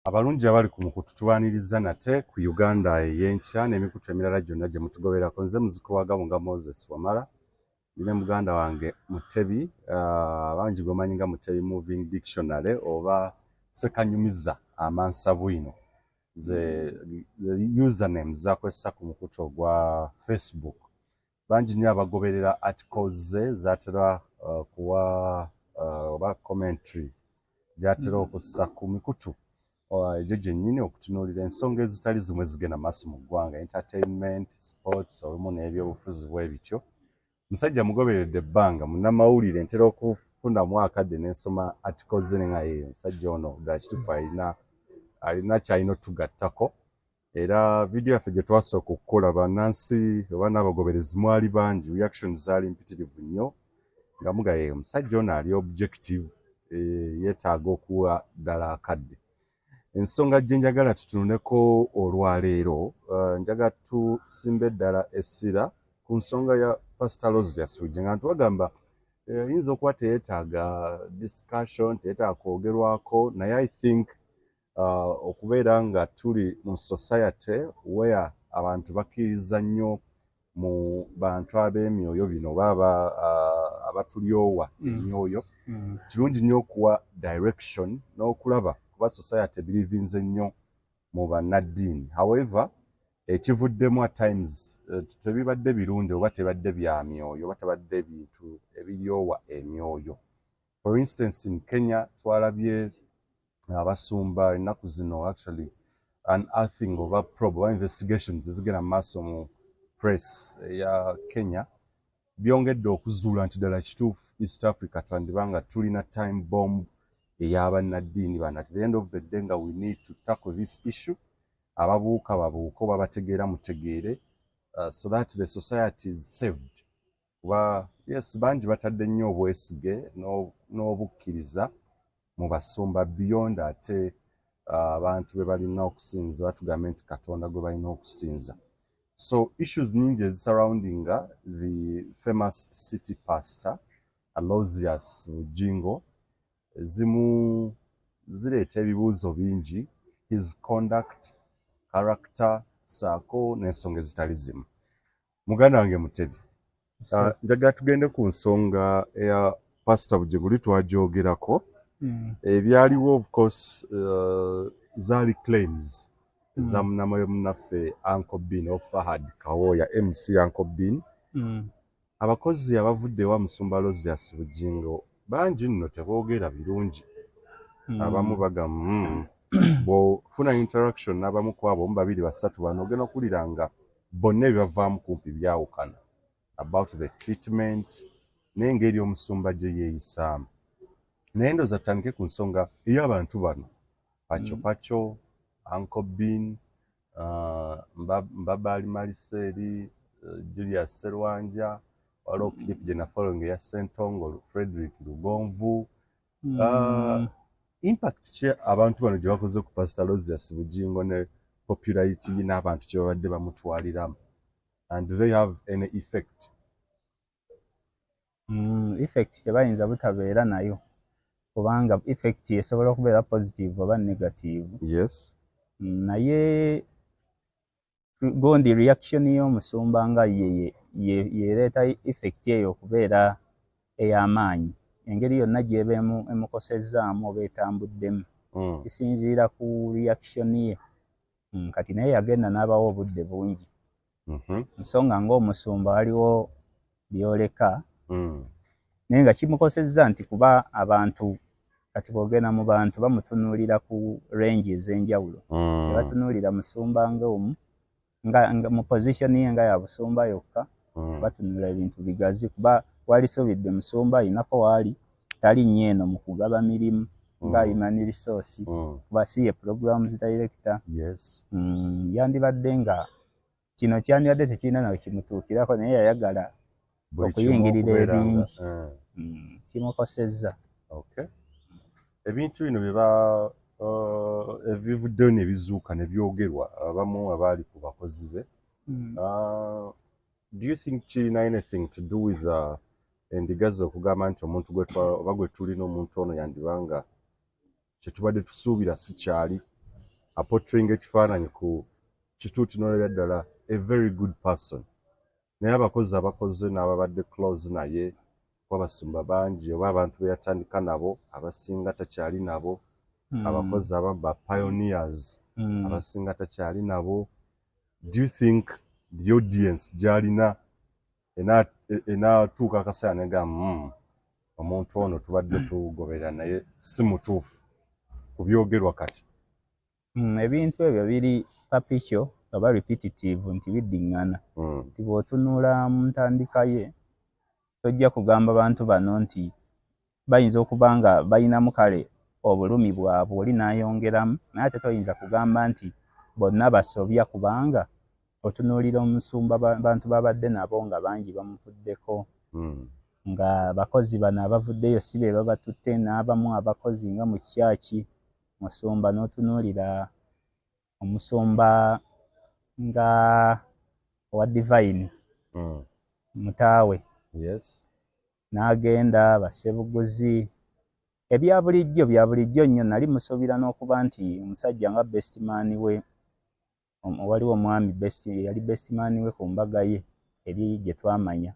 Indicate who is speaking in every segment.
Speaker 1: Abalungi abali ku mukutu, tubaaniriza nate ku Uganda Ey'enkya n'emikutu emirala gyonna gye mutugoberako. Nze muziko wa Gabunga Moses Wamala, ndine muganda wange Mutebi, abangi gwemanyi nga Mutebi Moving Dictionary oba Sekanyumiza Amansa Bwino, ze username zakozesa ku mukutu ogwa Facebook. Bangi nnyo abagoberera articles ze zatera kuwa oba commentary gyatera okussa ku mikutu egyo gyennyini okutunuulira ensonga ezitali zimu ezigenda maaso mu ggwanga, entertainment, sports, olumu n'ebyobufuzi bwe bityo. Musajja mugoberedde ebbanga, munnamawulire, ntera okufunamu akadde n'ensoma articles ze nga ye omusajja ono ddala kituufu alina kyalina otugattako. Era vidiyo yaffe gye twasooka okukola, bannansi oba n'abagoberezi mwali bangi, reactions zaali mpitirivu nnyo nga mugaye omusajja ono ali objective, yeetaaga okuwa ddala akadde. Ensonga gye njagala tutunuleko olwaleero, njagala tusimbe ddala essira ku nsonga ya Pastor Aloysius Bugingo nga ntubagamba eyinza okuba teyeetaaga discussion, teyeetaaga kwogerwako, naye I think okubeera nga tuli mu society where abantu bakkiririza nnyo mu bantu ab'emyoyo bino oba abatulyowa emyoyo, kirungi nnyo okuwa direction n'okulaba kuba society believinze nnyo mu bannaddiini. However, ekivuddemu at times tebibadde birungi oba tebadde bya myoyo oba tebadde bintu ebiryowa emyoyo. For instance, in Kenya twalabye abasumba ennaku zino actually unearthing oba probe oba investigations ezigenda mu maaso mu press eya Kenya byongedde okuzuula nti ddala kituufu East Africa twandiba nga tulina time bomb ey'abannaddiini bano. At the end of the day nga we need to tackle this issue, ababuuka babuuka oba bategeera mutegeere, so that the society is saved, kuba yes, bangi batadde nnyo obwesige n'obukkiriza mu basumba beyond ate abantu be balina okusinza, batugambe nti Katonda gwe balina okusinza. So issues nyingi ezisurroundinga the famous city pastor Aloysius Bugingo, ezimu zireeta ebibuuzo bingi, his conduct, character, saako n'ensonga ezitali zimu. Muganda wange Mutebi, njagala tugende ku nsonga eya Pastor Bugingo. Luli twagyogerako. Ebyaliwo of course zaali claims eza munnamawulire munnaffe Uncle Bean o Fahad Kawooya, MC Uncle Bean. Abakozi abavudde ewa musumba Aloysius Bugingo bangi nno teboogera birungi. Abamu bagamba bw'ofuna interaction n'abamu ku abo, omu, babiri, basatu, bano, ogenda okuwulira nga bonna ebibavaamu kumpi byawukana about the treatment n'engeri omusumba gye yeeyisaamu. Naye ndowooza tutandike ku nsonga ey'abantu bano, Pacho Pacho, Uncle Bean, Mbabaali Maliseeri, Julius Serwanja, waliwo clip gye nafollowing eya Sentongo Frederick Lugonvu. Impact ki abantu bano gye bakoze ku Pastor Aloysius Bugingo ne popularity n'abantu kye babadde bamutwaliramu, and do they have any effect?
Speaker 2: Effect tebayinza butabeera nayo, kubanga effect esobola okubeera positive oba negative. Naye gondi reaction y'omusumba nga ye yereeta effect eyo okubeera ey'amaanyi, engeri yonna gy'eba emukosezzaamu oba etambuddemu, kisinziira ku reaction ye. Kati naye yagenda n'abawa obudde bungi, nsonga ng'omusumba waliwo byoleka, naye nga kimukosezza nti kuba abantu kati bw'ogenda mu bantu bamutunuulira ku range ez'enjawulo, tebatunuulira musumba ng'omu nga mu position ye nga ya busumba yokka, batunuulira ebintu bigazi, kuba walisuubidde musumba ayinako waali tali nnyo eno mu kugaba mirimu nga human resource, kuba si ye programs director. Yandibadde nga kino kyandibadde tekirina nawe kimutuukirako, naye yayagala
Speaker 1: buli kimu
Speaker 2: okuyingirira
Speaker 1: okubeera nga
Speaker 2: ebingi. Kimukosezza.
Speaker 1: Okay. Ebintu bino bye ebivuddeyo ne bizuuka ne byogerwa abamu abaali ku bakozi be, do you think kirina anything to do with endiga ze okugamba nti omuntu gwe oba gwe tulina, omuntu ono yandibanga kye tubadde tusuubira si kyali? Aportraying ekifaananyi ku kituuti n'olabya ddala a very good person, naye abakozi abakoze n'ababadde close naye, abasumba bangi oba abantu be yatandika nabo abasinga takyali nabo, abakozi ababa pioneers abasinga takyali nabo. Do you think the audience gy'alina enaatuuka akaseera negamba, omuntu ono tubadde tugoberera naye si mutuufu ku byogerwa kati"?
Speaker 2: Ebintu ebyo biri perpetual oba repetitive nti biddiŋŋana, nti bw'otunula mu ntandika ye tojja kugamba bantu bano nti bayinza okuba nga balinamu kale obulumi bwabwe oli n'ayongeramu, naye ate toyinza kugamba nti bonna basobya, kubanga otunuulira omusumba, bantu babadde nabo nga bangi bamuvuddeko, nga abakozi bano abavuddeyo si be babatutte, n'abamu abakozi nga mu kyaki musumba, n'otunuulira omusumba nga owa Divine Mutaawe, n'agenda Basebuguzi, ebya bulijjo bya bulijjo nnyo. Nali musuubira n'okuba nti omusajja nga best man we, waliwo omwami yali best man we ku mbaga ye eri gye twamanya,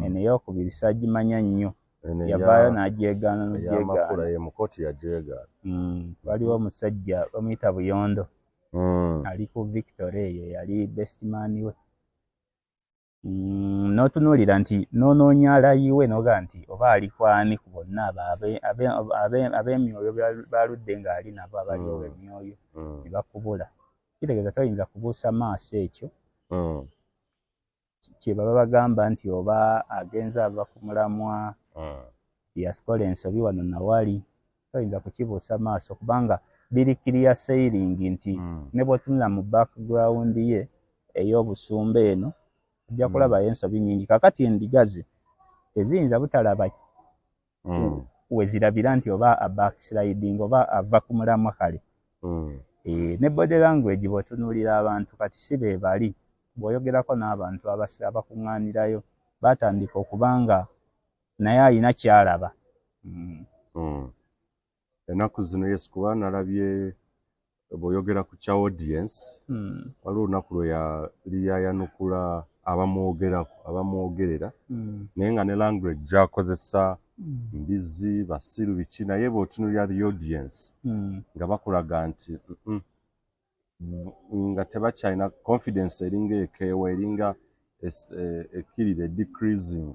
Speaker 2: eno eyokubiri saagimanya nnyo, yavaayo n'agyegaana
Speaker 1: n'ogyegaana mukooti yagyegaana.
Speaker 2: Waliwo omusajja bamuyita Buyondo, ali ku Victory eyo, yali best man we. N'otunuulira nti n'onoonya alayiwe n'ogaa nti oba ali kwani ku bonna abo ab'emyoyo baludde ng'ali nabo abaliwo emyoyo ne bakubula. Kitegeeza toyinza kubuusa maaso ekyo kye baba bagamba nti oba agenze ava ku mulamwa, yakola ensobi wano nawali, toyinza kukibuusa maaso kubanga biri clear sailing nti ne bw'otunula mu background ye ey'obusumba eno ojja kulabayo ensobi nnyingi. Kaakati endiga ze teziyinza butalaba we zirabira nti oba abacksliding oba ava ku mulamwa kale. Ne body language, bw'otunuulira abantu kati si be bali bw'oyogerako n'abantu abakuŋŋaanirayo batandika okuba nga naye alina ky'alaba.
Speaker 1: Ennaku zino, yes, kuba nalabye bw'oyogera ku kya audience, waliwo olunaku lwe yali yayanukula abamwogerako, abamwogerera, naye nga ne language gy'akozesa, mbizi, basiru, biki, naye bw'otunuulira the audience nga bakulaga nti nga tebakyalina confidence, eringa ekeewa, eringa ekkirira, decreasing.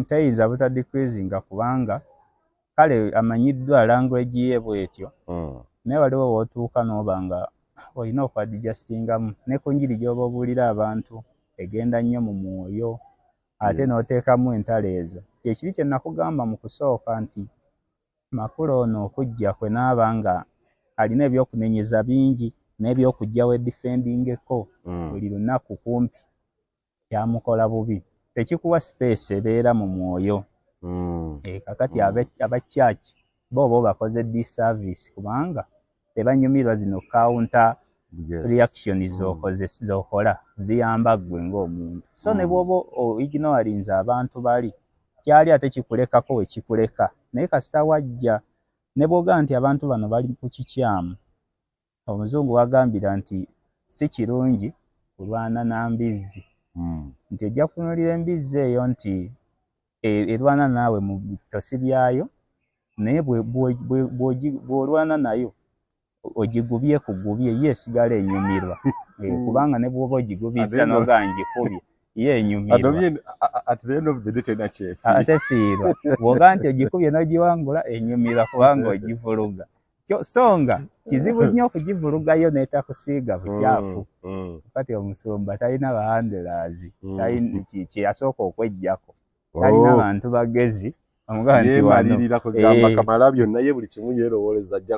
Speaker 2: Teyinza buta decreasinga kubanga kale amanyiddwa language ye bw'etyo, naye waliwo w'otuuka n'oba nga olina okuadjustingamu ne ku njiri gy'oba obuulira abantu egenda nnyo mu mwoyo ate n'oteekamu entalo ezo. Kyekiri kye nakugamba mu kusooka nti Makula ono okujja kwe n'aba nga alina ebyokunenyeza bingi n'ebyokujja weedefendingeko buli lunaku kumpi kyamukola bubi, tekikuwa space ebeera mu mwoyo. Kakati aba church bo oba obakoze disservice kubanga tebanyumirwa zino counter reaction z'okola ziyamba ggwe ng'omuntu, so ne bw'oba oignorinze abantu bali kyali ate kikulekako we kikuleka, naye kasita wajja ne bw'ogamba nti abantu bano bali ku kikyamu, omuzungu wagambira nti si kirungi kulwana na mbizzi, nti ojja kutunuulira embizzi eyo nti erwana naawe mu bitosi byayo, naye bw'olwana nayo ogigubye kugubye ye esigala enyumirwa, kubanga ne bw'oba ogigubizza n'ogaa ngikubye ye enyumirwa. Tefiirwa. Bw'ogaa nti ogikubye n'ogiwangula enyumirwa kubanga ogivuluga, so nga kizibu nnyo okugivulugayo n'etakusiiga bukyafu. Kati omusumba talina bahandlers, kye yasooka okweggyako, talina bantu bagezi omugamba nti
Speaker 1: yeemalirira kugamba kamala byonna ye buli kimu yeerowooleza ajja.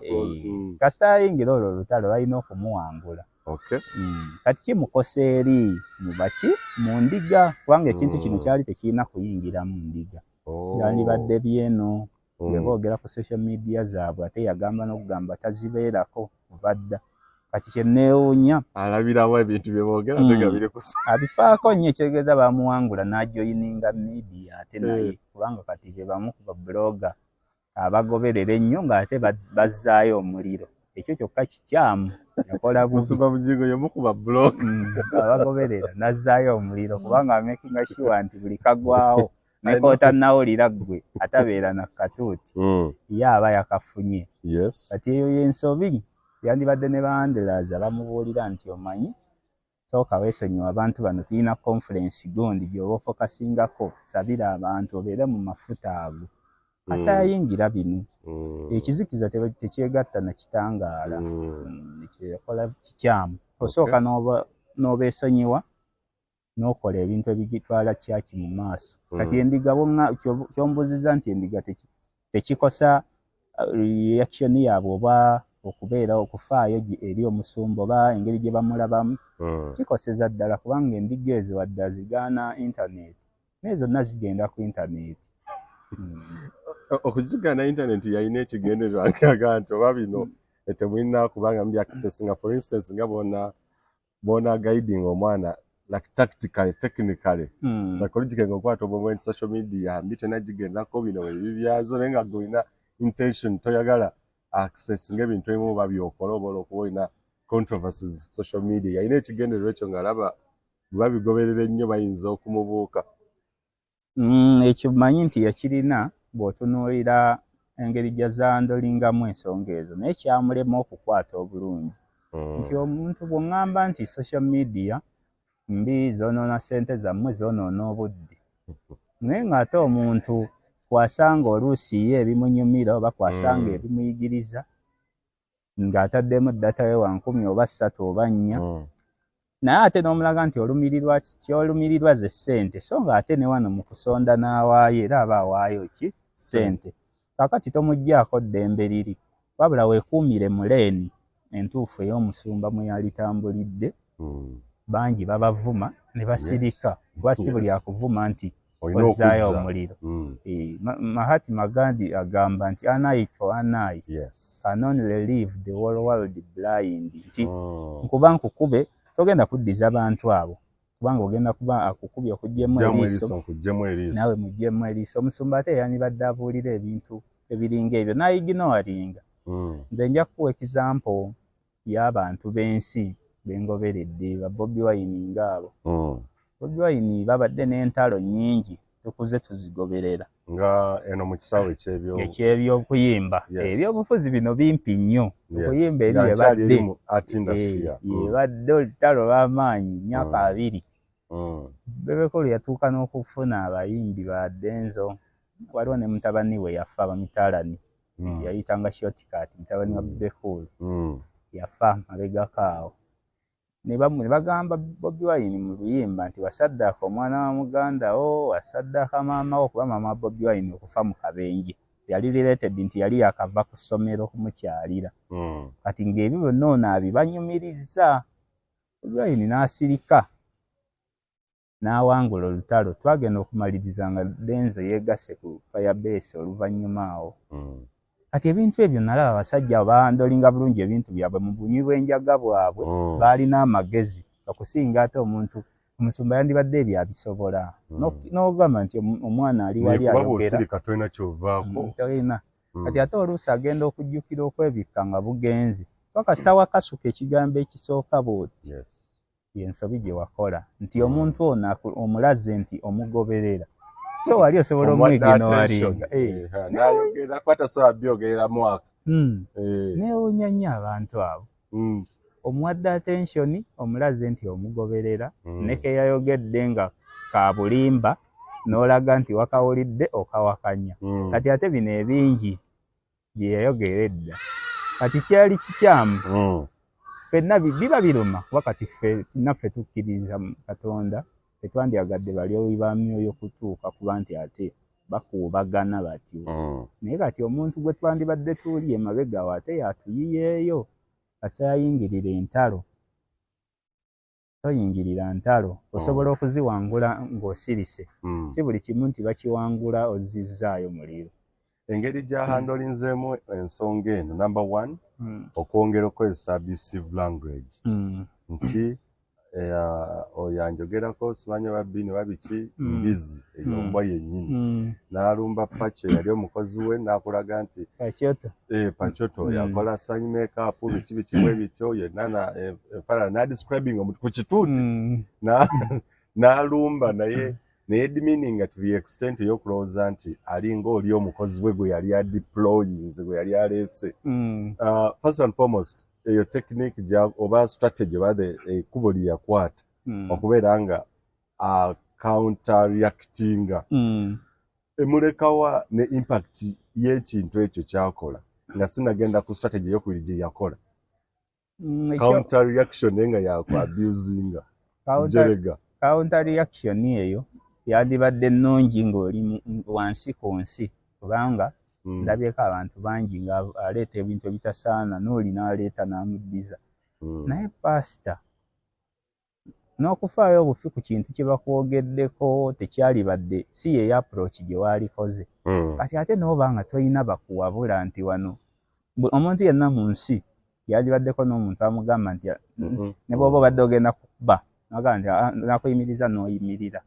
Speaker 2: Kasita ayingira olwo olutalo balina okumuwangula. Kati kimukosa eri mu baki mu ndiga, kubanga ekintu kino kyali tekirina kuyingiramu ndiga, byandibadde byeno nga boogera ku social media zaabwe, ate yagamba n'okugamba tazibeerako kuva dda. Kati kyenneewuunya
Speaker 1: alabirawo ebintu bye boogera ate nga biri ku
Speaker 2: abifaako nnyo, ekitegeeza bamuwangula n'ajoyininga media ate naye, kubanga kati be bamu ku bablogger abagoberera ennyo ng'ate bazzaayo omuliro. Ekyo kyokka kikyamu, yakola bubi.
Speaker 1: Musumba Bugingo yemukuba block.
Speaker 2: Abagoberera n'azzaayo omuliro, kubanga amakinga sure nti buli kagwawo nekotannawulira ggwe atabeera na katuuti, ye aba yakafunye. Kati eyo y'ensobi. Yandibadde ne ba handlers abamubuulira nti, "Omanyi, sooka weesonyiwa abantu bano, tulina conference gundi gy'oba ofocusingako, sabira abantu, obeere mu mafuta ago." Kasa yayingira bino, ekizikiza tekyegatta na kitangaala. Ekyo yakola kikyamu. Osooka n'obeesonyiwa n'okola ebintu ebigitwala kyaki mu maaso. Kati endiga, kyombuuziza nti endiga tekikosa reaction yaabwe oba okubeera okufaayo eri omusumba oba engeri gye bamulabamu, kikoseza ddala, kubanga endiga ezo wadde azigaana internet, naye zonna zigenda ku internet.
Speaker 1: Okuzigaana internet yalina ekigendererwa ngaga nti oba bino temulina kubanga muli access, nga for instance nga bona bona guiding omwana like tactically, technically, psychologically, ngaokwata obwongo nti social media mbi, tolina gigendako, bino ebibi byazo, naye nga gwe olina intention, toyagala access ng'ebintu ebimu oba byokola oba olwokuba olina controversies. Social media yalina ekigendererwa ekyo, ng'alaba bwe babigoberera ennyo bayinza okumubuuka.
Speaker 2: Ekyo mmanyi nti yakirina bw'otunuulira engeri gy'ahandlingamu ensonga ezo, naye kyamulema okukwata obulungi nti omuntu bw'oŋŋamba nti social media mbi, zoonoona ssente zammwe, zoonoona obudde, naye ng'ate omuntu kwasanga oluusi ye ebimunyumira oba kwasanga ebimuyigiriza ng'ataddemu data we wa 1000 oba 300 oba 400, naye ate n'omulaga nti olumirirwa kyolumirirwa ze ssente, so ng'ate ne wano mu kusonda n'awaayo era aba awaayo ki? Ssente. Kaakati tomuggyaako ddembe liri, wabula weekuumire mu lane entuufu ey'omusumba mwe yalitambulidde. Bangi babavuma ne basirika, kuba si buli akuvuma nti
Speaker 1: olina
Speaker 2: ozzaayo
Speaker 1: okuzza
Speaker 2: omuliro. Mahatma Gandhi agamba nti an eye for an eye can only leave the whole world blind, nti nkuba nkukube togenda kuddiza bantu abo, kubanga ogenda kuba akukubye okuggyemu
Speaker 1: Zijjamu
Speaker 2: eriiso,
Speaker 1: eriiso, nkuggyemu eriiso.
Speaker 2: Naawe muggyemu eriiso. Omusumba ate yandibadde abuulira ebintu ebiringa ebyo n'aignoringa. Nze nja kukuwa example y'abantu b'ensi bengoberedde, ba Bobi Wine ngaabo. Bobi Wine babadde n'entalo nnyingi, tukuze tuzigoberera.
Speaker 1: Nga eno mu kisaawe ekyebyo
Speaker 2: Ekyebyokuyimba. Ebyobufuzi bino bimpi nnyo. Okuyimba eri
Speaker 1: Nga nkyali
Speaker 2: yebadde
Speaker 1: eri mu art industry.
Speaker 2: Yebadde olutalo lw'amaanyi myaka 20. Bebe Cool yatuuka n'okufuna abayimbi ba Denzo, waliwo ne mutabani we yafa, bamutaalani yayitanga Shortcut, mutabani wa Bebe Cool, yafa mabegako awo, ne bagamba Bobi Wine mu luyimba nti wasaddaaka omwana wa muganda wo, wasaddaaka maama wo, kuba maama wa Bobi Wine okufa mu kabenje yali related nti yali yakava ku ssomero kumukyalira. Kati ng'ebyo byonna ono abibanyumirizza, Bobi Wine n'asirika n'awangula olutalo. Twagenda okumaliriza nga Denzo yeegasse ku Firebase oluvannyuma awo. Kati ebintu ebyo nalaba abasajja abo bahandlinga bulungi ebintu byabwe mu bunywi bw'enjaga bwabwe. Baalina amagezi okusinga ate omuntu omusumba yandibadde ebyo abisobola. N'ogamba nti omwana ali wali
Speaker 1: Kuba
Speaker 2: ayogera
Speaker 1: bw'osirika tolina kyovaako.
Speaker 2: Tolina. Kati ate oluusi agenda okujjukira okwebikka nga bugenze, twakasita wakasuka ekigambo ekisooka bw'oti, yensobi gye wakola nti omuntu ono omulaze nti omugoberera, so wali osobola
Speaker 1: Omuwadde attention.
Speaker 2: omwignoringa.
Speaker 1: N'ayogera kuba tasobola byogerera mwaka.
Speaker 2: Neewuunya nnyo abantu abo. Omuwadde attention, omulaze nti omugoberera, ne ke yayogedde nga ka bulimba n'olaga nti wakawulidde okawakanya. Kati ate bino ebingi bye yayogera edda, kati kyali kikyamu. Ffenna biba biruma, kuba kati ffe naffe tukkiriza mu Katonda, tetwandyagadde balyoyi ba myoyo kutuuka kuba nti ate bakuubagana batyo. Naye kati omuntu gwe twandibadde tuli emabega we ate yatuyiyeeyo kasa yayingirira entalo. Toyingirira ntalo, osobola okuziwangula ng'osirise. Si buli kimu nti bakiwangula ozzizzaayo muliro.
Speaker 1: Engeri gy'ahandlinzeemu ensonga eno, number one, okwongera okukozesa abusive language, nti Oyo anjogerako, simanyi oba bini oba biki, mbizi eyombwa yennyini. N'alumba Pache yali omukozi we, n'akulaga nti
Speaker 2: Pachoto.
Speaker 1: Pachoto yakola sanyi makeup, biki biki bwe bityo yenna enfaanana n'adescribing omuntu ku kituuti. N'alumba naye naye demeaning to the extent ey'okulowooza nti alinga oli omukozi we gwe yali adeployinze, gwe yali aleese. First and foremost, eyo technique oba strategy oba ekkubo lye yakwata okubeera nga counter reactinga emulekawa ne impact y'ekintu ekyo kyakola, nga sinagenda ku strategy eyokubiri gye yakola. Counter reaction naye nga yaku abusinga jerega.
Speaker 2: Counter reaction eyo yandibadde nnungi ng'oli wansi ku nsi, kubanga ndabyeko abantu bangi nga aleeta ebintu ebitasaana, n'oli n'aleeta n'amuddiza. Naye pasita, n'okufaayo obufi ku kintu kye bakwogeddeko tekyalibadde si ye approach gye waalikoze. Kati ate n'oba nga tolina bakuwabula nti wano omuntu yenna mu nsi yalibaddeko n'omuntu amugamba nti ne bw'oba obadde ogenda kukuba, nagamba nti, "Ah, nakuyimiriza," n'oyimirira.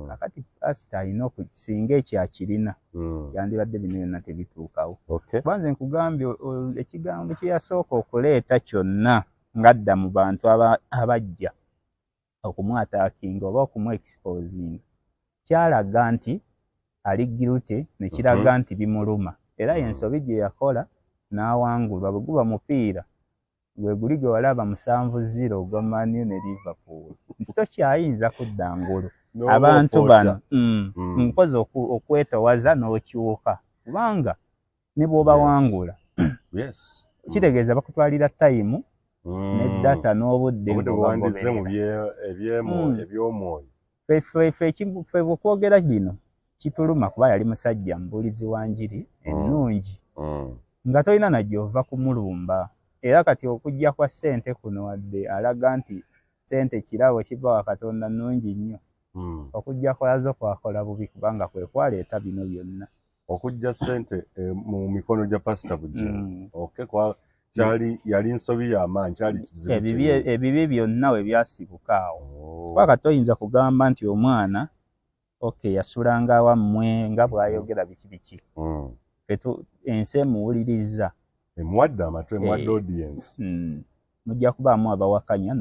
Speaker 2: Kakati pasita alina singa ekyo akirina, yandibadde bino byonna tebituukawo. Kuba nze nkugambye, ekigambo kye yasooka okuleeta kyonna ng'adda mu bantu abajja okumwattackinga oba okumuexposinga kyalaga nti ali guilty, ne kiraga nti bimuluma, era yensobi gye yakola n'awangulwa. Bwe guba mupiira gwe guli gwe walaba 7-0 ogwa Man U ne Liverpool, nti tokyayinza kudda ngulu.
Speaker 1: N'oba
Speaker 2: abantu
Speaker 1: ofookya.
Speaker 2: Bano nkoze okwetowaza n'okyuka, kubanga ne bw'obawangula kitegeeza bakutwalira time ne data n'obudde
Speaker 1: Obudde bwewandize mu
Speaker 2: ng'obagoberera.
Speaker 1: ebyomwoyo.
Speaker 2: Ffe bwekwogera bino kituluma, kuba yali musajja mubuulizi wa njiri ennungi nga tolina na gy'ova kumulumba. Era kati okujja kwa ssente kuno, wadde alaga nti ssente kirabo kiva wa Katonda, nnungi nnyo, okujja kwazo kwakola bubi, kubanga kwe kwaleeta bino byonna.
Speaker 1: Okujja ssente mu mikono gya Pasita Bugingo. Okay, kyali yali nsobi y'amaanyi, kyali kizibu
Speaker 2: Ebibi
Speaker 1: kinene.
Speaker 2: Ebibi byonna we byasibuka awo.
Speaker 1: Oh.
Speaker 2: Kuba kati toyinza kugamba nti omwana, okay, yasulanga wammwe nga bw'ayogera biki biki. Ffe ensi emuwuliriza.
Speaker 1: Emuwadde amatu, emuwadde audience.
Speaker 2: Mujja kubaamu abawakanya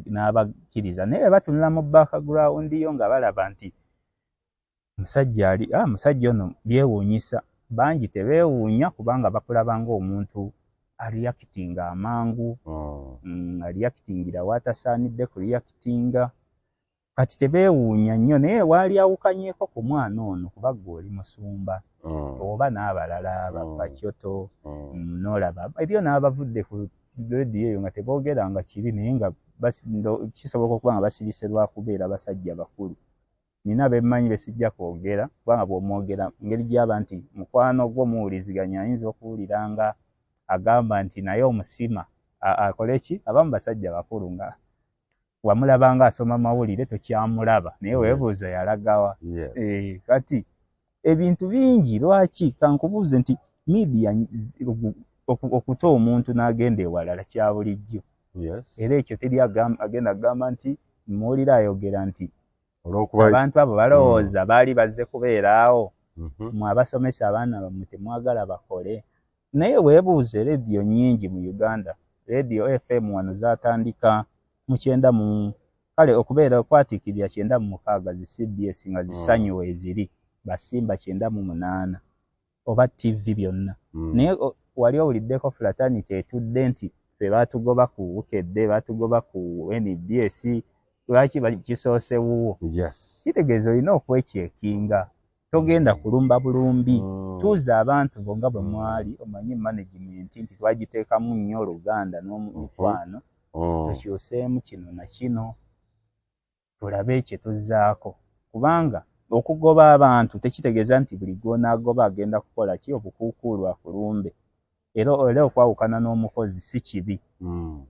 Speaker 2: n'abakkiriza, naye batunula mu background yo nga balaba nti musajja ali, musajja ono byewuunyisa. Bangi tebeewuunya kubanga bakulaba ng'omuntu areactinga amangu, areactingira w'atasaanidde kureactinga. Kati tebeewuunya nnyo, naye waali awukanyeko ku mwana ono, kuba ggwe oli musumba oba n'abalala abapakyoto. N'olaba eriyo n'abavudde ku rediyo eyo nga teboogeranga kibi, naye nga kisoboka okuba nga basirise lwakubeera basajja bakulu. Nina bemmanyi besijja kwogera, kubanga bw'omwogera ngeri gy'aba nti mukwano gwo muwuliziganya, ayinza okuwulira nga agamba nti naye omusima akole ki. Abamu basajja bakulu nga wamulaba nga asoma mawulire tokyamulaba, naye weebuuza yalagawa. Kati ebintu bingi lwaki kankubuuze nti media okuta omuntu n'agenda ewalala kya bulijjo. Era ekyo teri agenda kugamba nti muwulira ayogera nti
Speaker 1: olw'okuba
Speaker 2: abantu abo balowooza baali bazze kubeera awo. Mwe abasomesa abaana bammwe temwagala bakole, naye weebuuze rediyo nnyingi mu Uganda. Rediyo FM wano zatandika mu kyenda mu, kale okubeera okwatiikirira 96, zi CBS nga zisanyuwa eziri basimba 98 oba TV byonna. Naye wali owuliddeko fraternity etudde nti ffe baatugoba ku Bukedde, baatugoba ku NBS, lwaki kisoose wuwo? Kitegeeza olina okwecheckinga, togenda kulumba bulumbi. Tuuza abantu bo nga bwe mwali omanyi management nti twagiteekamu nnyo oluganda n'omukwano, tukyuseemu kino na kino, tulabe kye tuzzaako, kubanga okugoba abantu tekitegeeza nti buli gw'onaagoba agenda kukola ki, obukuukuulu akulumbe. Era okwawukana n'omukozi si kibi.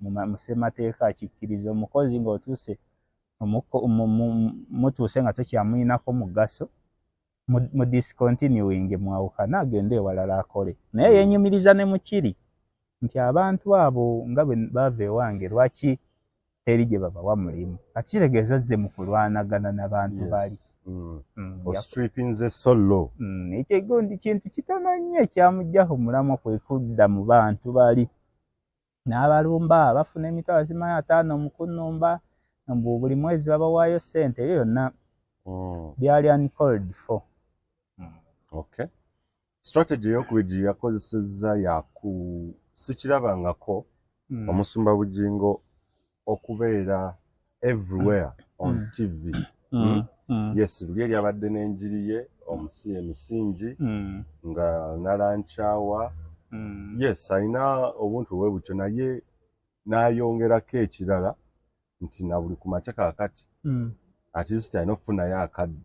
Speaker 2: Mu ssemateeka akikkiriza omukozi ng'otuuse mutuuse nga tokyamuyinako mugaso, mu discontinuing, mwawukana, agende ewalala akole. Naye yenyumiriza ne mukiri nti abantu abo nga bwe baava ewange, lwaki Teri gye babawa mulimu. Kati kitegeeza ozze mu kulwanagana n'abantu bali.
Speaker 1: Ostrippinze solo.
Speaker 2: Ekyegundi kintu kitono nnyo ekyamujja ku mulamwa, kwe kudda mu bantu bali n'abalumba bafuna emitwalo simanyi 50 mu kunnumba, mbu buli mwezi babawaayo ssente. Ebyo byonna byali uncalled for.
Speaker 1: Okay, strategy eyokubiri gye yakozesezza yaku sikirabangako omusumba Bugingo okubeera everywhere on TV. Yes, luli eryabadde n'enjiri ye omusi emisingi nga nalankyawa. Yes, alina obuntu bwe butyo, naye n'ayongerako ekirala nti na buli ku makya kaakati at least alina okufunayo akadde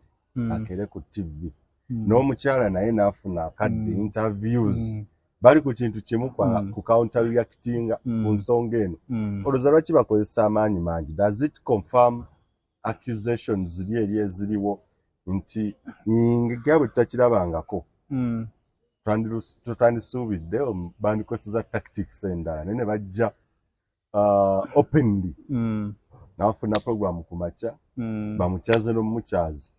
Speaker 1: akere ku TV, n'omukyala naye n'afuna akadde, interviews. Bali ku kintu kimu kwa ku counter reactinga ku nsonga eno. Olowooza lwaki bakozesa amaanyi mangi? Does it confirm accusations ziri eri eziriwo nti nga bwe tutakirabangako, twandisuubidde bandikozesa tactics endala, naye ne bajja openly n'afuna program ku makya, bamukyaze n'omukyaza,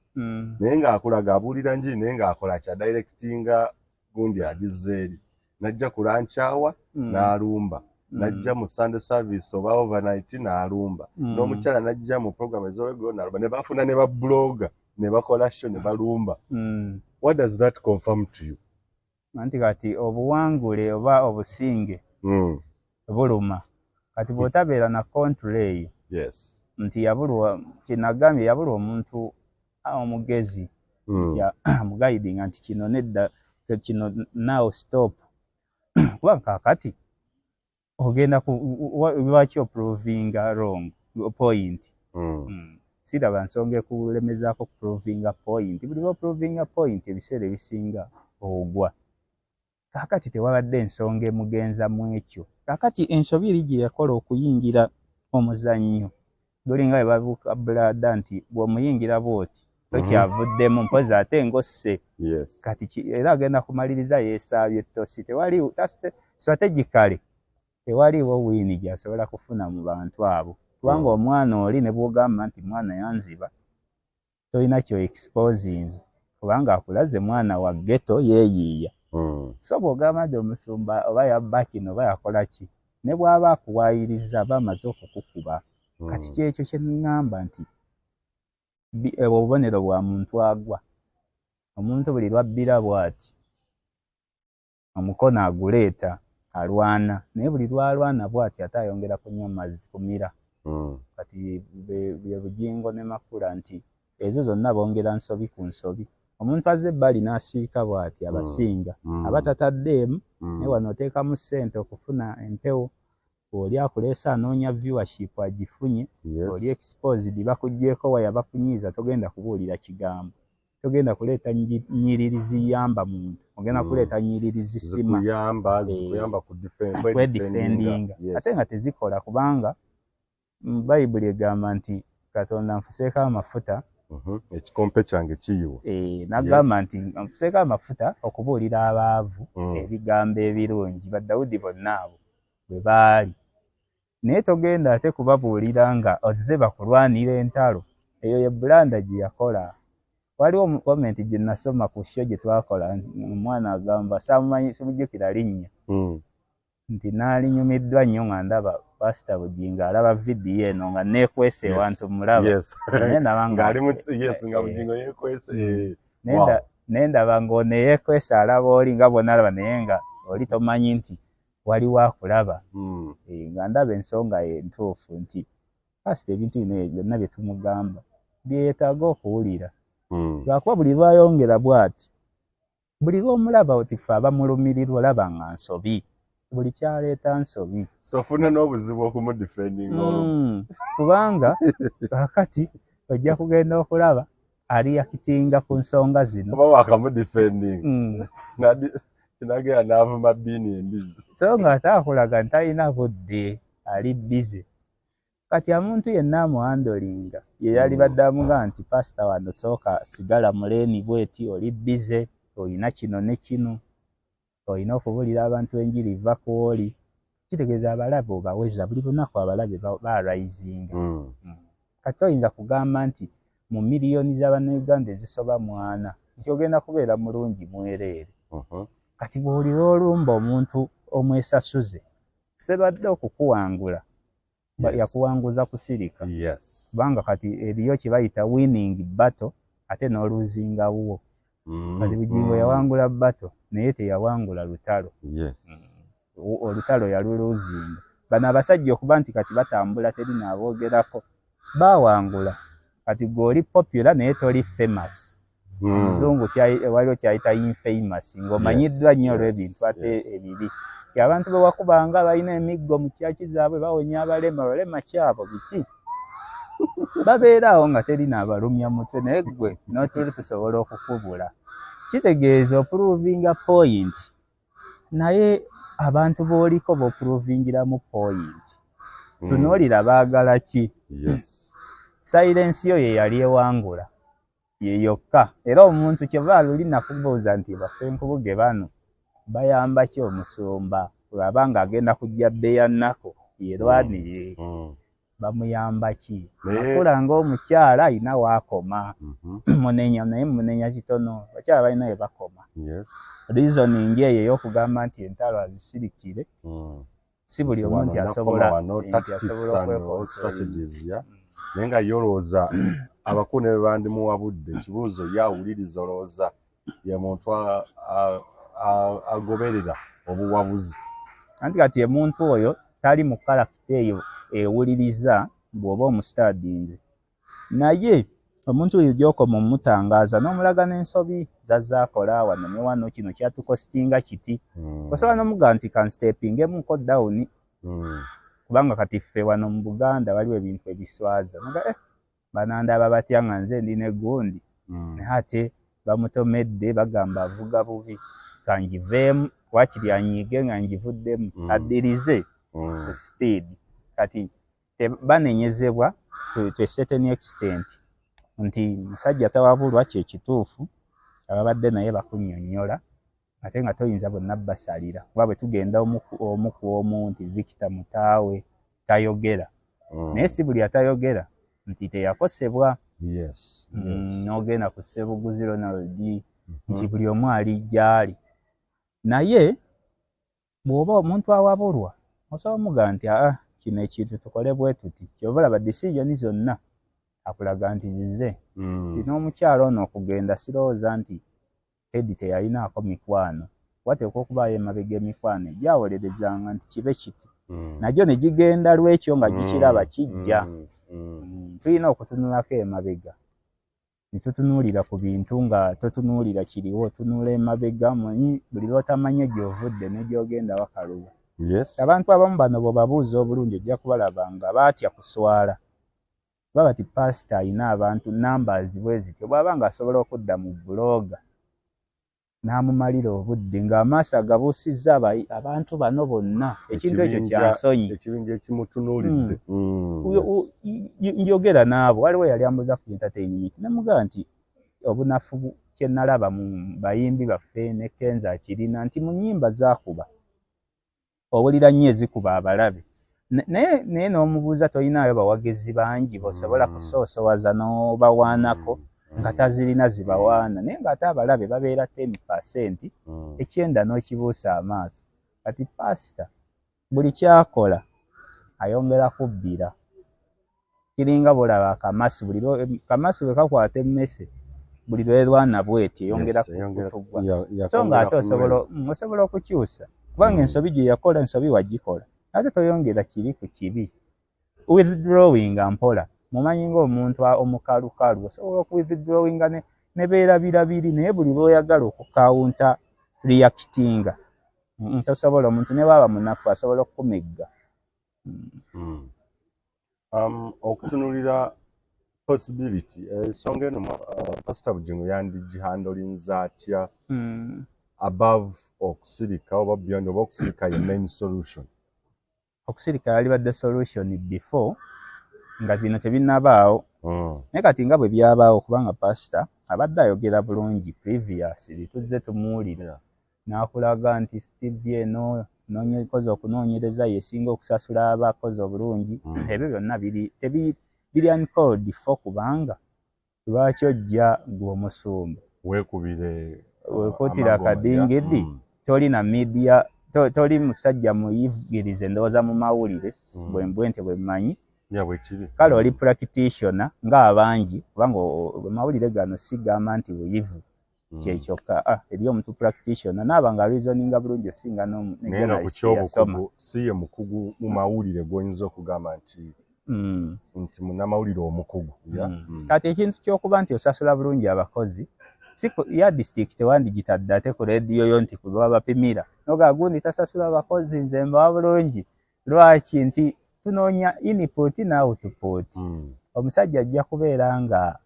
Speaker 1: naye ng'akulaga abuulira njiri, naye ng'akola kya directinga gundi agizza eri, n'ajja ku lankyawa n'alumba, n'ajja mu Sunday service oba overnight n'alumba, n'omukyala n'ajja mu program ez'olweggulo n'alumba, ne bafuna ne bablogger ne bakola show ne balumba. What does that confirm to you?
Speaker 2: Anti kati obuwangule oba obusinge buluma. Kati bw'otabeera na control eyo nti yabulwa, kyenagambye, yabulwa omuntu omugezi nti amuguidinga nti kino nedda, kino now stop, kuba kaakati ogenda lwaki oprovinga wrong point? Siraba nsonga ekulemezaako kuprovinga point. Buli lwoprovinga point, ebiseera ebisinga ogwa. Kaakati tewabadde ensonga emugenza mu ekyo. Kaakati ensobi eri gye yakola okuyingira omuzannyo, gulinga bwe babuuka bulaada nti bw'omuyingira bw'oti tokyavuddemu, mpozi ate ng'osse. Kati era agenda kumaliriza yeesaabye ettosi. Tewali strategically, tewaliiwo win gy'asobola kufuna mu bantu abo, kubanga omwana oli ne bw'ogamba nti mwana yanziba, tolina kyo exposinze, kubanga akulaze mwana wa ghetto yeeyiiya. So bw'ogamba nti omusumba oba yabba kino oba yakola ki, ne bw'aba akuwaayiriza aba amaze okukukuba. Kati kyekyo kye ŋŋamba nti obubonero bwa muntu agwa. Omuntu buli lwabbira bw'ati omukono aguleeta alwana, naye buli lwalwana bw'ati ate ayongera kunywa mazzi kumira. Kati bye Bugingo ne Makula nti ezo zonna bongera nsobi ku nsobi. Omuntu azze ebbali n'asiika bw'ati abasinga aba tataddeemu, naye wano oteekamu ssente okufuna empewo. Oli akuleese anoonya viewership agifunye. Oli exposed, bakuggyeeko waya, bakunyiiza, togenda kubuulira kigambo, togenda kuleeta nnyiriri ziyamba muntu, ogenda kuleeta nnyiriri zisima.
Speaker 1: Zikuyamba, zikuyamba ku
Speaker 2: kwedefendinga, ate nga tezikola, kubanga Bayibuli egamba nti Katonda nfuseeko amafuta.
Speaker 1: Ekikompe kyange kiyiwa.
Speaker 2: N'agamba nti nfuseeko amafuta okubuulira abaavu ebigambo ebirungi. Badawudi bonna abo bwe baali, naye togenda ate kubabuulira nga ozze bakulwanira entalo. Eyo ye blunder gye yakola. Waliwo comment gye nasoma ku show gye twakola, omwana agamba, saamumanyi, simujjukira linnya, nti naalinyumiddwa nnyo nga ndaba Pasita Bugingo alaba vidiyo eno nga neekwese ewantu mulaba, naye ndaba nga
Speaker 1: nga Bugingo yeekwese.
Speaker 2: Naye ndaba ng'ono eyeekwese alaba oli nga bw'onalaba, naye nga oli tomanyi nti waliwo akulaba. Nga ndaba ensonga ye ntuufu nti pasita ebintu bino byonna bye tumugamba bye yeetaaga okuwulira, lwakuba buli lwayongera bw'ati, buli lw'omulaba oti ffe abamulumirirwa olaba nga nsobi, buli kyaleeta nsobi.
Speaker 1: So ofuna n'obuzibu okumudefendinga olwo.
Speaker 2: Kubanga kakati ojja kugenda okulaba areactinga ku nsonga zino.
Speaker 1: Oba wakamudefendinga, kinagenda n'avuma bbiini embizi.
Speaker 2: So nga ate akulaga nti talina budde, ali busy. Kati omuntu yenna amuhandlinga ye yali badde amugamba nti pasita wano sooka sigala mu lane bweti, oli busy, olina kino ne kino, olina okubuulira abantu enjiri, va ku oli. Kitegeeza abalabe obaweza buli lunaku, abalabe barisinga. Kati toyinza kugamba nti mu miliyoni z'Abannayuganda ezisoba mwana nti ogenda kubeera mulungi mwereere. Kati bw'olira olumba omuntu omwesasuze, Serwadde okukuwangula yakuwanguza kusirika. Kubanga kati eriyo kye bayita winning battle ate n'olosinga wo. Kati Bugingo yawangula battle, naye teyawangula lutalo. Olutalo yalulosinga. Bano abasajja okuba nti kati batambula teri naaboogerako, baawangula. Kati gwe oli popular naye toli famous. Omuzungu waliwo kyayita infamous, ng'omanyiddwa nnyo olw'ebintu ate ebibi. Abantu be wakubanga balina emiggo mu kyaki zaabwe, bawonya abalema, balema kyabo biki, babeera awo nga teri naabalumya mutwe, naye ggwe n'otuli tusobola okukubula. Kitegeeza oprovinga point, naye abantu b'oliko b'oprovingiramu point, tunuulira baagala ki. Silence yo ye yali ewangula ye yokka. Era omuntu kyeva luli nakubuuza nti Basenkubuge bano bayamba ki omusumba bw'aba ng'agenda kujja bbeya nnaku yerwanirire? Bamuyamba ki? Akula ng'omukyala ayina waakoma. Munenya, naye munenya kitono. Bakyala balina we bakoma. Reasoning eyo ey'okugamba nti entalo azisirikire, si buli omu nti asobola
Speaker 1: Okwecontrol, naye nga ye olowooza abakulu ne bebandimuwabudde, ekibuuzo ye awuliriza? Olowooza ye muntu agoberera obuwabuzi?
Speaker 2: Anti kati omuntu oyo tali mu character eyo ewuliriza bw'oba omustudyinze, naye omuntu oyo gy'okoma omutangaaza n'omulaga n'ensobi zazaakola wano ne wano, kino kyatukostinga kiti, osobola n'omugamba nti kanstepingemuko down, kubanga kati ffe wano mu Buganda waliwo ebintu ebiswaza. Naga, banandaba batya nga nze ndi ne gundi, naye ate bamutomedde, bagamba avuga bubi, kangiveemu, wakiri anyiige nga ngivuddemu, addirize ku speed. Kati banenyezebwa to a certain extent nti musajja tawabulwa kyekituufu, ababadde naye bakunnyonnyola, ate nga toyinza bonna basalira, kuba bwe tugenda omu ku omu nti Victor Mutaawe tayogera, naye si buli atayogera nti teyakosebwa. N'ogenda ku Ssebuguzi Ronald, nti buli omu ali gy'ali, naye bw'oba omuntu awabulwa osobola omugamba nti aa, kino ekintu tukole bwe tuti. Kyova olaba decision zonna akulaga nti zize, nti n'omukyalo ono okugenda sirowooza nti Teddy teyalinaako mikwano. Wateekwa okubaayo emabega emikwano egyawolerezanga nti kibe kiti, nagyo ne gigenda lwekyo nga gikiraba kijja. Tulina okutunulako emabega ne tutunuulira ku bintu nga totunuulira kiriwo, otunuula emabega. Manyi buli lw'otamanya gy'ovudde ne gy'ogenda wakaluba. Abantu abamu bano bw'obabuuza obulungi ojja kubalaba nga baatya kuswala, kuba kati paasita alina abantu numbers bwe zityo, bw'aba ng'asobola okudda mu blogger n'amumalira obudde ng'amaaso agabuusizza abantu bano bonna, ekintu ekyo kyansonyi.
Speaker 1: Ekibinja ekimutunuulidde.
Speaker 2: Njogera n'abo, waliwo yali ambuuza ku entertainment, nemugamba nti obunafu kye nalaba mu bayimbi baffe ne Kenzo akirina nti mu nnyimba zaakuba owulira nnyo ezikuba abalabe, naye n'omubuuza tolinaayo bawagizi bangi b'osobola kusoosowaza n'obawaanako, nga tazirina zibawaana, naye ng'ate abalabe babeera 10%, ekyenda n'okibuusa amaaso. Kati paasita buli kyakola ayongera kubbira, kiringa bw'olaba akamasu, buli kamasu bwe kakwata emmese, buli lwerwana bweti eyongera kutugwa, so ng'ate osobola okukyusa, kubanga ensobi gye yakola, ensobi wagikola, ate toyongera kibi ku kibi. Withdrawinga mpola, mumanyi ng'omuntu omukalukalu osobola okuwithdrawinga ne beerabira biri, naye buli lw'oyagala okucounter reactinga, tosobola. Omuntu ne bwaba munafu asobola okukumegga.
Speaker 1: Okutunulira possibility, ensonga eno Pastor Bugingo yandigihandlinze atya above okusirika oba beyond, oba okusirika ye main solution?
Speaker 2: Okusirika yalibadde solution before nga bino tebinnabaawo, naye kati nga bwe byabaawo, kubanga pasita abadde ayogera bulungi previously, tuzze tumuwulira n'akulaga nti TV eno Nkoze okunoonyereza, yesinga okusasula abakozi obulungi. Ebyo byonna biri uncalled for, kubanga lwaki ojja gwe omusumba
Speaker 1: weekubire
Speaker 2: wekuutira akadingidi? Toli na media, toli musajja muyigirize ndowooza mu mawulire. Bwe ntyo bwe mmanyi.
Speaker 1: Ya, bwekiri.
Speaker 2: Kale oli practitioner ng'abangi, kubanga amawulire gano sigamba nti buyivu kyekyokka. Ah, eri omuntu practitioner naaba nga reasoninga bulungi osinga ne
Speaker 1: Naye nga ku
Speaker 2: journalist yasoma.
Speaker 1: kyobukugu si ye mukugu mu mawulire gw'oyinza okugamba nti nti munnamawulire omukugu, ya?
Speaker 2: Kati ekintu ky'okuba nti osasula bulungi abakozi si yardstick, tewandigitadde ate ku rediyo yo nti kuba bapimira noga gundi tasasula abakozi, nze mbawa bulungi. Lwaki? Nti tunoonya input ne output. Omusajja ajja kubeera nga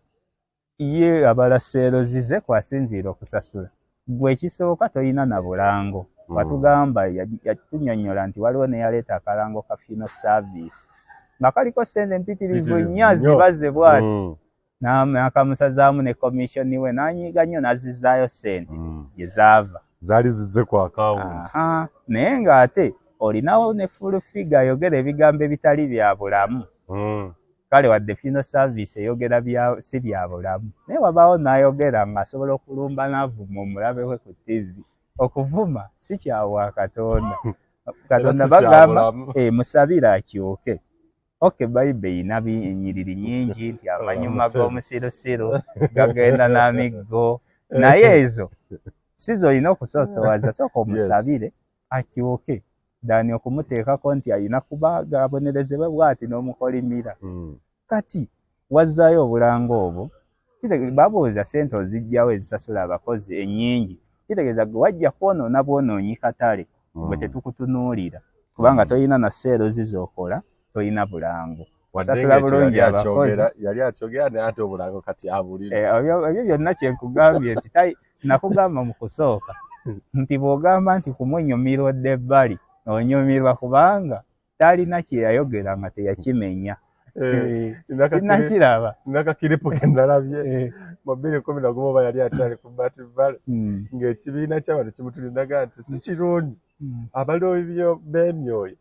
Speaker 2: ye abala sales ze kwasinziira okusasula. Gwe ekisooka toyina na bulango. Watugamba, yatunyonnyola nti waliwo neyaleeta akalango ka funeral service nga kaliko sente mpitirivu
Speaker 1: Mpitirivu
Speaker 2: nnya
Speaker 1: nnyo.
Speaker 2: zibaze bw'ati, n'akamusazaamu ne commission we, n'anyiiga nnyo n'azzizaayo ssente gye zaava.
Speaker 1: Zaali zizze ku akawunti.
Speaker 2: Aha, naye ng'ate olinawo ne full figure ayogera ebigambo ebitali bya bulamu. Kale wadde funeral service eyogera bya si bya bulamu, naye wabaawo n'ayogera ng'asobola okulumba n'avuma omulabe we ku TV. Okuvuma si kya Katonda. Katonda
Speaker 1: Era si
Speaker 2: bagamba
Speaker 1: kya bulamu.
Speaker 2: Musabire akyuke. Okay, Bayibuli erina ennyiriri nnyingi nti amanyuma g'omusirusiru gagenda n'amiggo, naye ezo si z'olina okusoosowaza. Sooka omusabire akyuke dani okumuteekako nti alina kuba abonerezebwe bw'ati n'omukolimira. Kati wazzaayo obulango obwo, babuuza ssente oziggyawo ezisasula abakozi ennyingi? Kitegeeza gwe wajja kwonoona bwonoonyi katale. Gwe tetukutunuulira kubanga tolina na sales z'okola, tolina bulango.
Speaker 1: Wadde
Speaker 2: Sasula
Speaker 1: ng'ekyo
Speaker 2: bulungi
Speaker 1: yali
Speaker 2: abakozi.
Speaker 1: Yali akyogera, naye ate obulango kati abulina.
Speaker 2: Ebyo byonna kyenkugambye nti nakugamba mu kusooka nti bw'ogamba nti kumunyumirwa odda ebbali onyumirwa, kubanga talina kye yayogera nga teyakimenya. Sinakiraba.
Speaker 1: Nakakiripu ke nalabye mu 2011, oba yali akyali ku Bat Valley, ng'ekibiina ky'abantu kimutulinaga nti si kirungi abaloobi b'emyoyo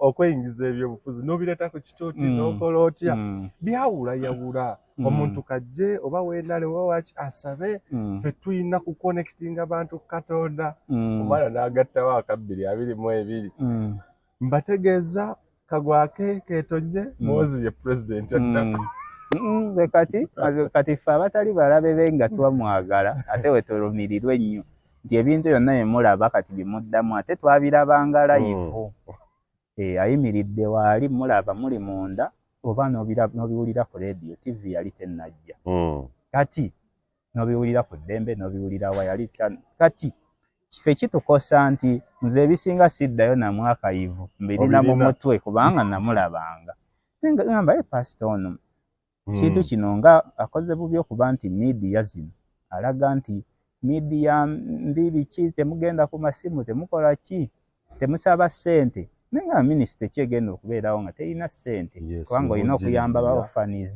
Speaker 1: okweyingiza ebyobufuzi n'obireeta ku kituuti n'okola otya, byawulayawula. Omuntu kajje oba weenale oba waki asabe, ffe tulina kuconnectinga bantu ku Katonda. Omwana n'agattawo aka 2022, mbategeeza kagwake ketonye, Muhoozi ye pulezidenti addako.
Speaker 2: Nze kati ffe abatali balabe be nga twamwagala, ate we tulumirirwa ennyo nti ebintu byonna bye mulaba kati bimuddamu, ate twabirabanga live. Ayimiridde waali mulaba muli munda oba n'obiwulira ku radio, TV yali tennajja. Kati n'obiwulira ku ddembe, n'obiwulira wa yali kati ffe kitukosa nti nze ebisinga siddayo namwakayivu mbirina mu
Speaker 1: Obirina.
Speaker 2: mutwe kubanga namulabanga. Naye nga ngamba, ye pasita ono kintu kino nga akoze bubi okuba nti media zino alaga nti media mbi, biki, temugenda ku masimu, temukola ki, temusaba ssente, naye nga minisitule ki egenda okubeerawo nga terina ssente? Kubanga olina okuyamba ba orphans,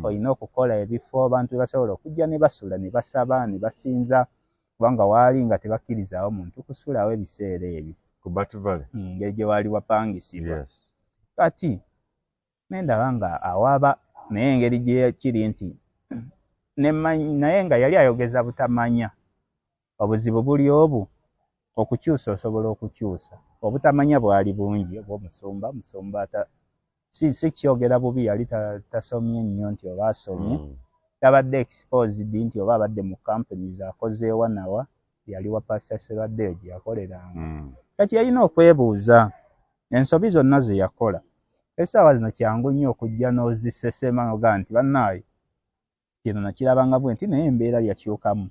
Speaker 2: olina okukola ebifo abantu we basobola okujja ne basula ne basaba ne basinza, kubanga waali nga tebakkirizaawo muntu kusulawo ebiseera ebyo.
Speaker 1: Ku Bat Valley.
Speaker 2: Engeri gye waali wapangisibwa. Kati nendaba nga awaba, naye engeri gye kiri nti naye nga yali ayogeza butamanya. Obuzibu buli obu okukyusa, osobola okukyusa obutamanya bwali bungi obw'omusumba. Musumba si kyogera bubi, yali tasomye nnyo nti oba asomye, tabadde exposed nti oba abadde mu companies akozeewa nawa, yali wa Pastor Serwaddeyo gye yakoleranga. Kati yalina okwebuuza ensobi zonna ze yakola. Essaawa zino kyangu nnyo okujja n'ozisesema nogaa nti bannaaye kino nakirabanga bwe nti, naye embeera yakyukamu.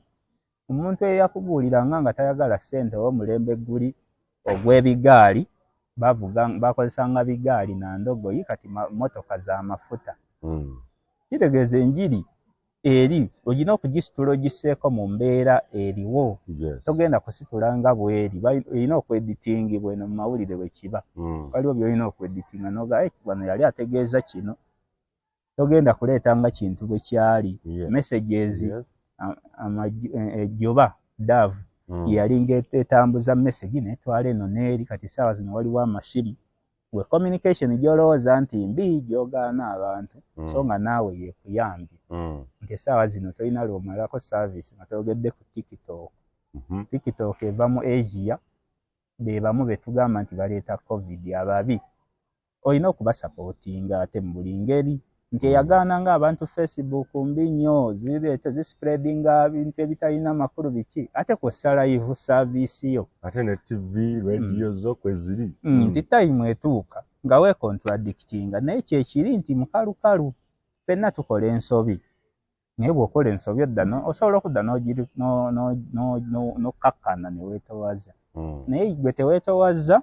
Speaker 2: Omuntu eyakubuuliranga nga tayagala ssente, oba omulembe guli ogw'ebigaali, bavuga bakozesanga bigaali na ndogoyi, kati motoka za mafuta. Kitegeeza enjiri eri olina okugisitula ogisseeko mu mbeera eriwo. Togenda kusitula nga bweri, erina okweditingibwa. Eno mu mawulire bwe kiba, waliwo byolina okweditinga noga, wano yali ategeeza kino." Togenda kuleeta nga kintu bwe kyali. Messages, ejjoba dove. Yalinga etambuza message netwala eno n'eri. Kati essaawa zino waliwo amasimu, we communication gy'olowooza nti mbi, gy'ogaana abantu, so nga naawe yekuyambye nti essaawa zino tolina lwomalako service nga toyogedde ku TikTok. TikTok eva mu Asia, be bamu be tugamba nti baleeta COVID ababi. Olina okubasupportinga ate mu buli ngeri nti eyagaana nga abantu Facebook mbi nnyo, zireeta zispreadinga bintu ebitalina makulu biki, ate kw'ossa live service yo.
Speaker 1: Ate ne TV, radio zo kweziri.
Speaker 2: Nti time etuuka nga weecontradictinga, naye kyekiri nti mukalukalu ffenna tukola ensobi, naye bw'okola ensobi odda osobola okudda n'okkakkana ne weetowaza. Naye gwe teweetowaza,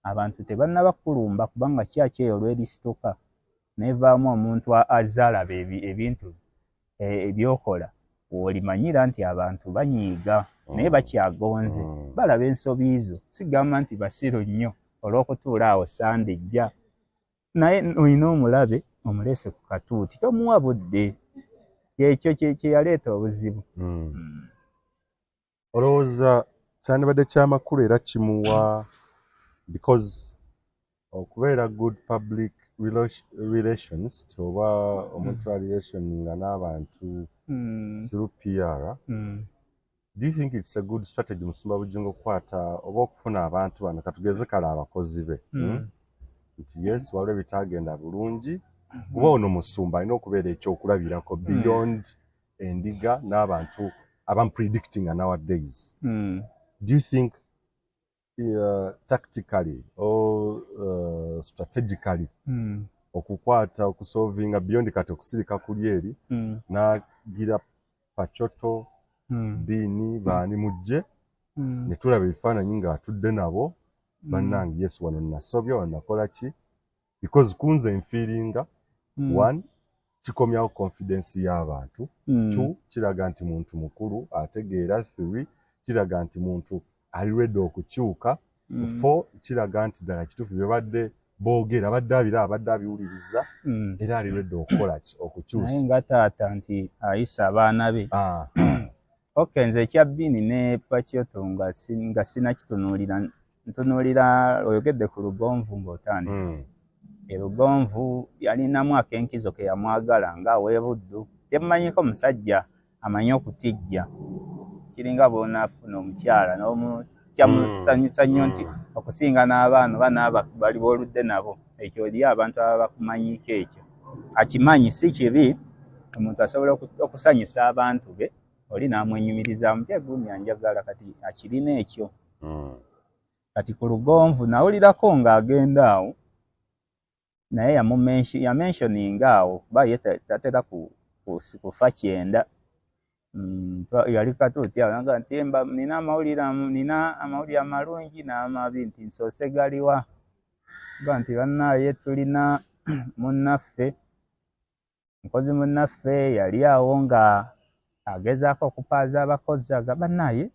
Speaker 2: abantu tebannaba kulumba, kubanga kyaki eyo lwerisituka nevaamu omuntu azze alaba ebintu ebyokola, w'olimanyira nti abantu banyiiga naye bakyagonze balaba ensobi zo. Sigamba nti basiru nnyo olw'okutuula awo Sande ejja, naye olina omulabe omuleese ku katuuti, tomuwa budde. Kyekyo kye yaleeta obuzibu.
Speaker 1: Olowooza kyandibadde kyamakulu era kimuwa, because okubeera good public relations oba omuntu a relationinga n'abantu through PR, do you think it's a good strategy Musumba Bujjingo okukwata oba okufuna abantu bano, katugeze kale abakozi be, Nti yes, waliwo ebitagenda bulungi, kuba ono musumba alina okubeera ekyokulabirako beyond endiga n'abantu abampredicting nowadays. Do you think tactically or strategically okukwata okusolvinga beyond kati okusirika kuli eri nagira Pachoto, Biini, baani mujje ne tulaba ebifaananyi ng'atudde nabo, bannange, yes, wano nasobya, wano nakola ki, because kunze nfeelinga one, kikomyawo confidence y'abantu, two, kiraga nti muntu mukulu ategeera, three, kiraga nti muntu ali ready okukyuka, four, kiraga nti ddala kituufu byebadde boogera abadde abira, abadde abiwuliriza, era ali ready okukola ki, okukyusa.
Speaker 2: Naye nga taata nti ayisa abaana be. Okay, nze ekya Biini ne Pakyoto nga sinakitunuulira, ntunuulira oyogedde ku Lugonvu ng'otandika. Erugonvu yalinamu akenkizo ke yamwagala ng'aweebuddu. Kyemmanyiko musajja amanyi okutijja, kiringa bw'onaafuna omukyala n'omukyamusanyusa nnyo nti okusinga n'abaana oba n'aba bali b'oludde nabo, ekyo eri abantu ababa bakumanyiiko ekyo akimanyi si kibi. Omuntu asobola okusanyusa abantu be, oli n'amwenyumirizaamu nti egundi anjagala, kati akirina ekyo. Kati ku Lugonvu nawulirako ng'agenda awo, naye yamentioninga awo kuba ye tatera kufa kyenda. Yali katuuti awo naga nti nina amawulire amalungi n'amabi, nti nsoose galiwa ga nti bannaaye tulina munnaffe, mukozi munnaffe yali awo nga agezaako okupaaza abakozi, aga bannaaye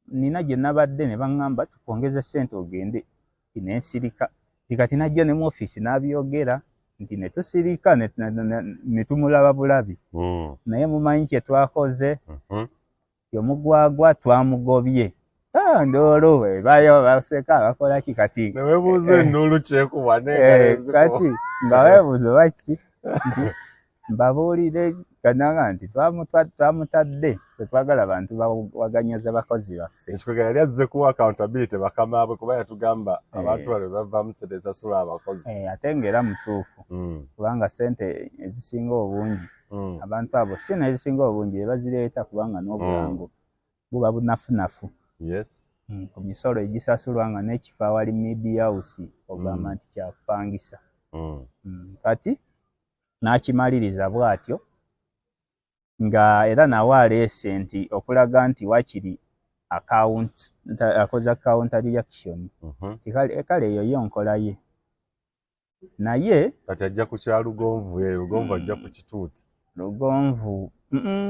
Speaker 2: nina gye nabadde ne baŋŋamba tukwongeze ssente ogende, nti nensirika, nti kati najja ne mu ofiisi n'abyogera, nti ne tusirika ne tumulaba bulabi. Naye mumanyi kye twakoze? Ti omugwagwa twamugobye. Ah, ndoolo ebayo baseka bakola ki kati.
Speaker 1: Ne weebuuza enduulu kyekuba.
Speaker 2: Kati nga weebuuza baki nti mbabuulire kananga nti twamutadde, tetwagala bantu bawaganyaza bakozi baffe.
Speaker 1: Ekikwega yali azze kuwa accountability bakama bwe, kuba yatugamba abantu bano bavaamu ssente esasula abakozi.
Speaker 2: Ate ng'era mutuufu, kubanga ssente ezisinga obungi abantu abo si n'ezisinga obungi bebazireeta, kubanga n'obulango buba bunafunafu ku misolo egisasulwa, nga n'ekifo awali media house ogamba nti kyakupangisa. Kati n'akimaliriza bw'atyo nga era nawe aleese nti okulaga nti wakiri akoze counter reaction. Kale eyo yo nkola ye, naye
Speaker 1: Kati ajja ku kya Lugonvu, Lugonvu ajja ku kituuti.
Speaker 2: Lugonvu,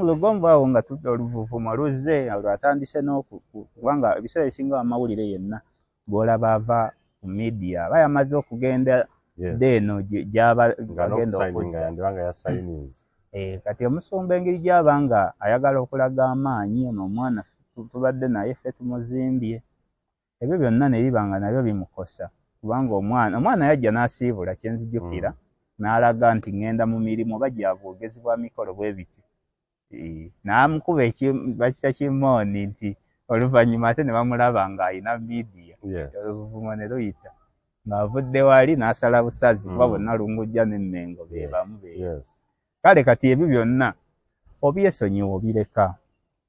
Speaker 2: Lugonvu awo nga oluvuvumo luzze lwatandise n'okubanga ebiseera ebisinga amawulire yenna gw'olaba ava ku media aba yamaze okugenda dde eno gy'aba agenda okudda. Kati omusumba engeri gy'aba nga ayagala okulaga amaanyi, ono omwana Tubadde naye ffe tumuzimbye. Ebyo byonna ne biba nga nabyo bimukosa, kubanga omwana yajja n'asiibula, kyenzijukira, n'alaga nti ŋŋenda mu mirimu oba gya bwogezi bwa mikolo bwe bityo. N'amukuba bakita kimooni nti oluvannyuma ate ne bamulaba ng'alina media, oluvumo ne luyita ng'avudde wali n'asala busazi, kuba bonna Lungujja n'Emmengo be bamu be. Kale kati ebyo byonna obyesonyiwa, obireka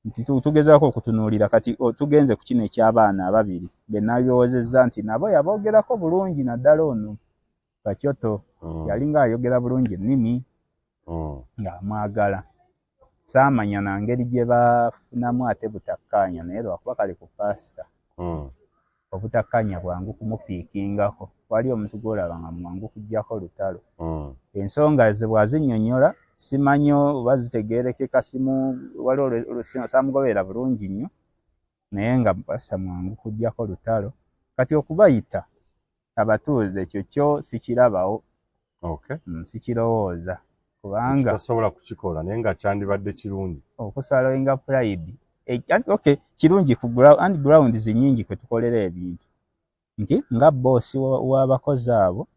Speaker 2: nti tugezaako okutunuulira. Kati tugenze ku kino eky'abaana ababiri be nalyowoozezza nti nabo yaboogerako bulungi, naddala ono Bakyoto. Yalinga ayogera bulungi ennimi, ng'amwagala. Saamanya na ngeri gye bafunamu ate butakkaanya, naye lwakuba kale ku paasita obutakkaanya bwangu kumupiikingako. Wali omuntu gw'olaba nga mwangu kuggyako lutalo. Ensonga ze bw'azinnyonnyola simanyi oba zitegeerekeka, simu waliwo saamugoberera bulungi nnyo, naye nga pasita mwangu kuggyako lutalo. Kati okubayita abatuuze, ekyo kyo sikirabawo. Sikirowooza kubanga
Speaker 1: tosobola kukikola, naye nga kyandibadde kirungi.
Speaker 2: Okuswallowinga pride, okay, kirungi ku and grounds nnyingi kwe tukolera ebintu, nti nga boss w'abakozi abo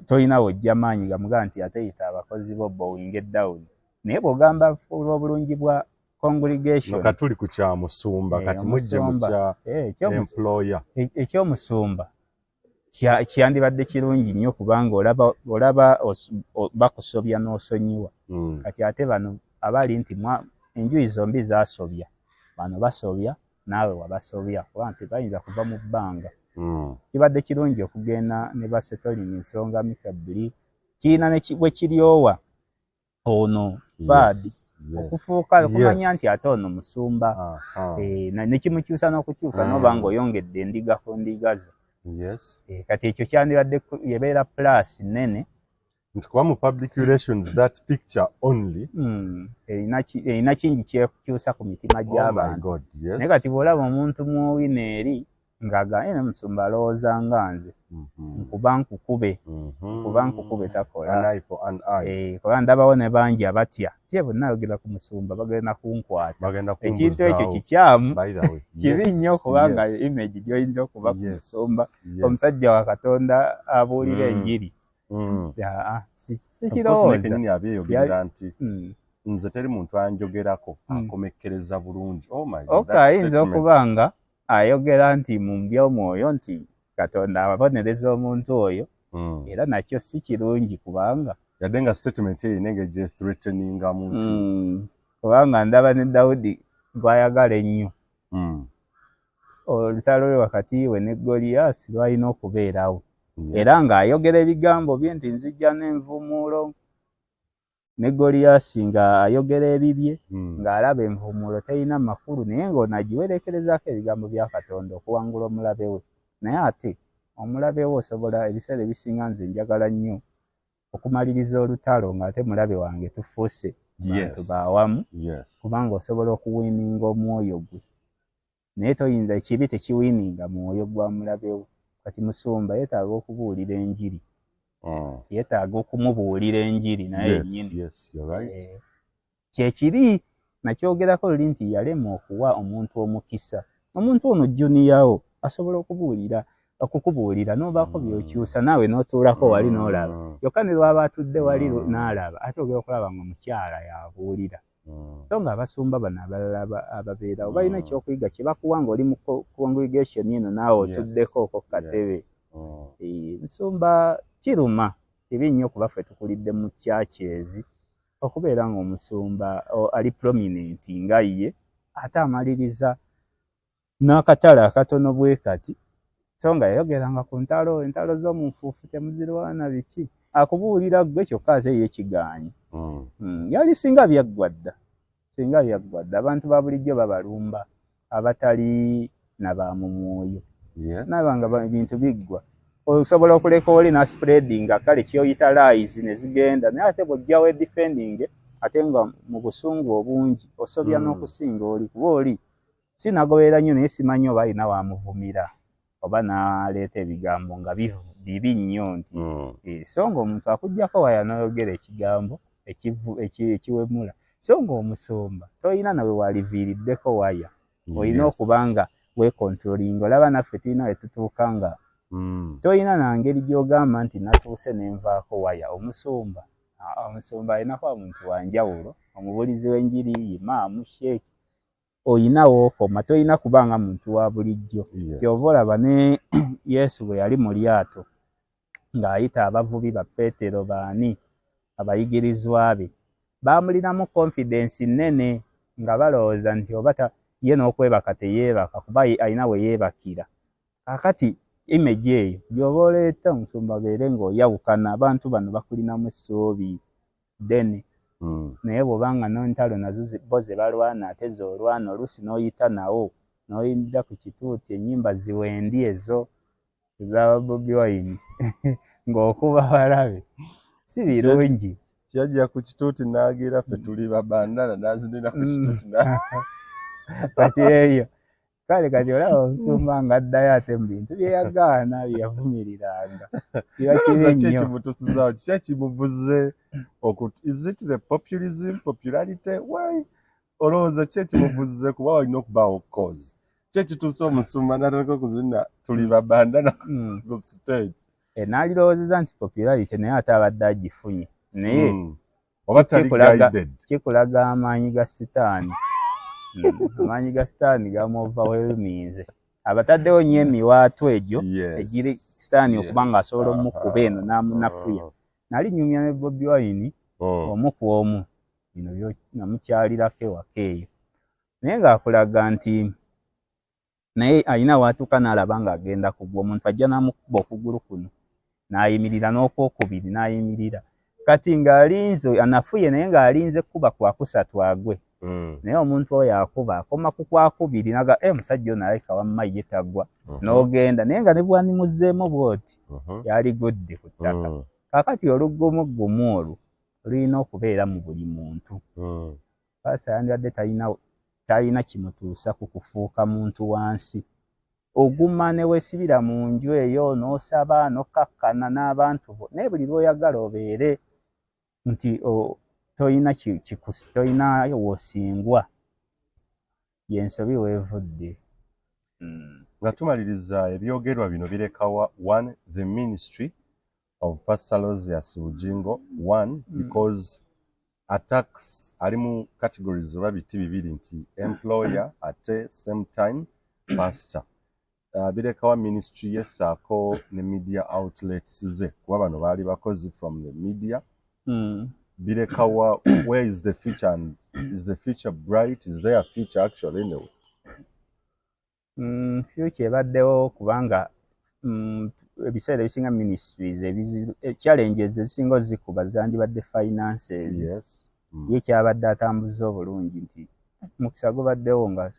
Speaker 2: tolina w'ojja maanyi gamugamba nti ate yita abakozi bo bowinge down, naye bw'ogamba olw'obulungi bwa congregation.
Speaker 1: Kati tuli ku kya musumba, kati mujje mu kya employer.
Speaker 2: Ekyomusumba kyandibadde kirungi nnyo, kubanga olaba bakusobya n'osonyiwa. Kati ate bano abali nti enjuyi zombi zasobya, bano basobya, naawe wabasobya, kuba nti bayinza kuva mu bbanga. Kibadde kirungi okugenda ne basettlinga ensonga amicably. Kirina bwe kiryowa ono faadi okufuuka okumanya nti ate ono musumba, nekimukyusa n'okukyusa, noba nga oyongedde endiga ku ndiga zo. Kati ekyo kyandibadde ebeera plus nene.
Speaker 1: Nti kuba mu public relations, that picture only.
Speaker 2: Erina kingi kyekukyusa ku mitima gy'abantu. Naye kati bw'olaba omuntu muwina eri ng'agamba ne musumba alowooza nga nze, nkuba nkukube, nkuba nkukube, takola. Kuba ndabawo ne bangi abatya tye bonna ayogera ku musumba bagenda kunkwata. Ekintu ekyo kikyamu, kibi nnyo, kubanga image gy'oyinza okuba ku musumba, omusajja wa Katonda abuulira enjiri. Sikirowooza.
Speaker 1: Abyeyogerera nti nze teri muntu anjogerako akomekkereza bulungi. Oh,
Speaker 2: okay, ayinza okuba nga ayogera nti mu by'omwoyo nti Katonda ababonereza omuntu oyo, era nakyo si kirungi kubanga
Speaker 1: yadde nga statement eyo erina engeri gyethreateningamu nti
Speaker 2: Kubanga ndaba ne Dawudi gw'ayagala ennyo, olutalo lwe wakati we ne Goliyasi lwalina okubeerawo, era ng'ayogera ebigambo bye nti nzijja n'envumuulo, ne Goliyasi ng'ayogera ebibye, ng'alaba envumuulo terina makulu, naye ng'ono agiwereekerezaako ebigambo bya Katonda okuwangula omulabe we. Naye ate omulabe we osobola ebiseera ebisinga, nze njagala nnyo okumaliriza olutalo ng'ate mulabe wange tufuuse bantu bawamu, kubanga osobola okuwininga omwoyo gwe, naye toyinza, ekibi tekiwininga mwoyo gwa mulabe wo. Kati musumba yeetaaga okubuulira enjiri, yeetaaga okumubuulira enjiri naye yennyini. Kyekiri nakyogerako luli nti yalema okuwa omuntu omukisa. Omuntu ono junior wo asobola okubuulira, okukubuulira n'obaako by'okyusa, naawe n'otuulako wali n'olaba. Kyokka ne lwaba atudde wali n'alaba, ate ogenda okulaba nga omukyala yabuulira. So nga abasumba bano abalala ababeerawo balina ekyokuyiga kye bakuwa ng'oli mu congregation eno, naawe otuddeko okwo ku katebe. Nsumba kiruma, kibi nnyo, kuba ffe tukulidde mu churches okubeera ng'omusumba ali prominent nga ye ate amaliriza n'akatale akatono bwe kati, so nga yayogeranga ku ntalo, entalo z'omu nfuufu temuzirwana, biki, akubuulira ggwe, kyokka ate ye kigaanyi. Yali singa byaggwa dda, singa byaggwa dda. Abantu ba bulijjo babalumba abatali na ba mu mwoyo, naba nga ebintu biggwa. Osobola okuleka oli naspreadinga kale kyoyita lies ne zigenda, naye ate bw'ojja wedefending ate nga mu busungu obungi osobya n'okusinga oli, kuba oli sinagoberera nnyo, naye simanyi oba alina wamuvumira oba n'aleeta ebigambo nga bibi nnyo nti so nga omuntu akuggyako waya n'oyogera ekigambo ekiwemula, so nga omusumba toyina nawe waliviiriddeko waya. Olina okuba nga weecontrollinga. Olaba naffe tulina we tutuuka nga tolina na ngeri gy'ogamba nti natuuse ne nvaako waya. Omusumba alina kuba muntu wa njawulo, omubuulizi w'enjiri, imaamu, sheikh, oyina w'okoma, tolina kuba nga muntu wa bulijjo. Ky'ova olaba ne Yesu bwe yali mu lyato ng'ayita abavubi ba Peetero baani abayigirizwa be, baamulinamu confidence nnene nga balowooza nti oba ye n'okwebaka teyeebaka kuba alina we yeebakira. Kaakati image eyo gy'oba oleeta omusumba abeere ng'oyawukana, abantu bano bakulinamu essuubi ddene. Naye bw'oba nga n'entalo nazo bo ze balwana ate z'olwana, oluusi n'oyita nawo n'oyimbira ku kituuti ennyimba ziwendi ezo eza Bobi Wine ng'okuba balabe, si birungi.
Speaker 1: Kyajja ku kituuti n'agira ffe tuli babandana n'azinira ku kituuti.
Speaker 2: Kati eyo kale kati olaba omusumba ng'addayo ate mu bintu bye yagaana, bye yavumiriranga, kiba kibi nnyo.
Speaker 1: Ekimutusizaawo kiki ekimuvuze? Is it the populism, popularity? Why? Olowooza ki ekimuvuze? Kuba walina okubaawo cause. Ki ekituuse omusumba n'atandika okuzina tuli babandana ku stage?
Speaker 2: Naalirowoozezza nti popularity, naye ate abadde agifunye, naye
Speaker 1: oba tali guided.
Speaker 2: Kikulaga amaanyi ga sitaani. Amaanyi ga sitaani gamu overwhelminze, abataddewo nnyo emiwaatwa egyo egiri sitaani okuba ng'asobola omukuba eno n'amunafuya. Nali nyumya ne Bobi Wine omu ku omu, bino namukyalirako ewaka eyo, naye ng'akulaga nti naye alina waatuuka n'alaba ng'agenda kugwa. Omuntu ajja n'amukuba okugulu kuno n'ayimirira, n'okwokubiri n'ayimirira. Kati ng'alinze anafuye, naye ng'alinze kuba kwakusatu agwe. Naye omuntu oyo akuba akoma ku kwakubiri naga e musajja ono alabika wamma ye tagwa. N'ogenda naye nga ne bwanimuzzeemu bw'oti yaligudde ku ttaka. Kaakati olugumugumu olwo lulina okubeera mu buli muntu. Paasita yandibadde talina kimutuusa ku kufuuka muntu wansi. Oguma ne weesibira mu nju eyo n'osaba n'okkakkana n'abantu bo, naye buli lw'oyagala obeere nti tolina tolina w'osingwa, y'ensobi weevudde.
Speaker 1: Nga tumaliriza, ebyogerwa bino birekawa one the ministry of Pastor Aloysius Bujingo? One, because attacks ali mu categories oba biti bibiri nti employer ate same time pastor. Birekawa ministry ye saako ne media outlets ze, kuba bano baali bakozi from the media. Birekawa, where is the future, and is the future bright? Is there a future actually anyway?
Speaker 2: Future ebaddewo kubanga ebiseera ebisinga ministries challenges ezisinga ozikuba zandibadde finances. Ye kyabadde atambuza obulungi nti mukisa gubaddewo nga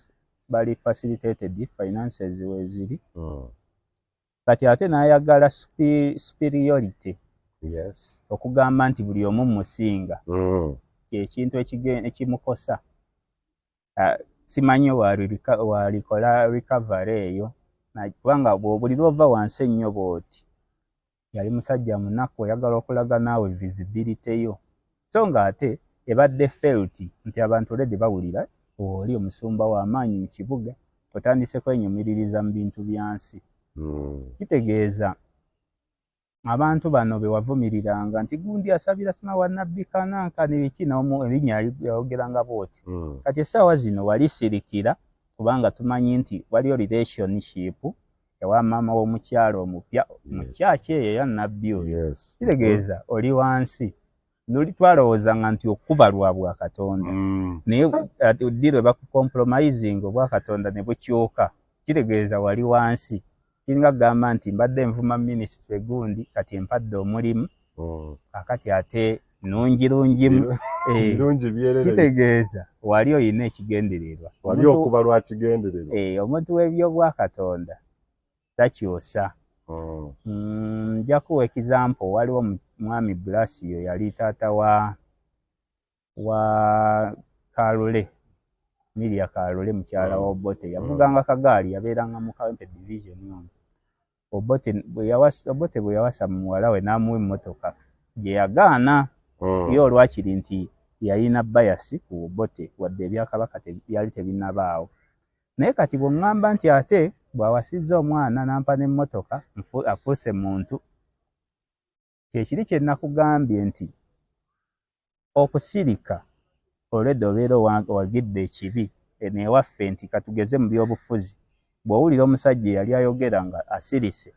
Speaker 2: bali facilitated, finances weeziri. Kati ate n'ayagala superiority, okugamba nti buli omu musinga, kyekintu ekimukosa. Simanyi walikola recovery eyo, kubanga buli lwova wansi ennyo bw'oti, yali musajja munaku, oyagala okulaga naawe visibility yo, so ng'ate ebadde felt nti abantu already bawulira oli omusumba w'amaanyi mu kibuga, otandise kwenyumiririza mu bintu bya nsi. Kitegeeza abantu bano be wavumiriranga nti gundi asabira sima wa nabbi kanankani biki erinnya yayogeranga bw'oti. Kati essaawa zino wali sirikira kubanga tumanyi nti waliyo relationship ewa maama w'omukyalo omupya mu kyaki eyo eya nabbi oyo. Kitegeeza oli wansi. Luli twalowoozanga nti okuba lwa bwakatonda, naye ddi lwe bakucompromising obwakatonda ne bukyuka? Kitegeeza wali wansi. Kiringa kugamba nti mbadde nvuma minisitule gundi, kati empadde omulimu, kakati ate nungirungimu. Kitegeeza wali olina ekigendererwa.
Speaker 1: Wali okuba lwa kigendererwa.
Speaker 2: Omuntu w'ebyobwakatonda takyusa. Nja kuwa example. Waliwo mwami Blasio, yali taata wa Kalule, Miria Kalule, mukyala wa Obote. Yavuganga kagaali, yabeeranga mu Kawempe division omwo. Obote bwe yawasa muwala we n'amuwa emmotoka gye yagaana, ye olwakiri nti yalina bias ku Obote, wadde ebyakabaka byali tebinnabaawo. Naye kati bw'oŋŋamba nti ate bw'awasizza omwana n'ampa n'emmotoka afuuse muntu, kyekiri kye nakugambye nti okusirika olwedda obeera owagidde ekibi. Eno ewaffe nti katugeze mu byobufuzi, bw'owulira omusajja eyali ayogera nga asirise,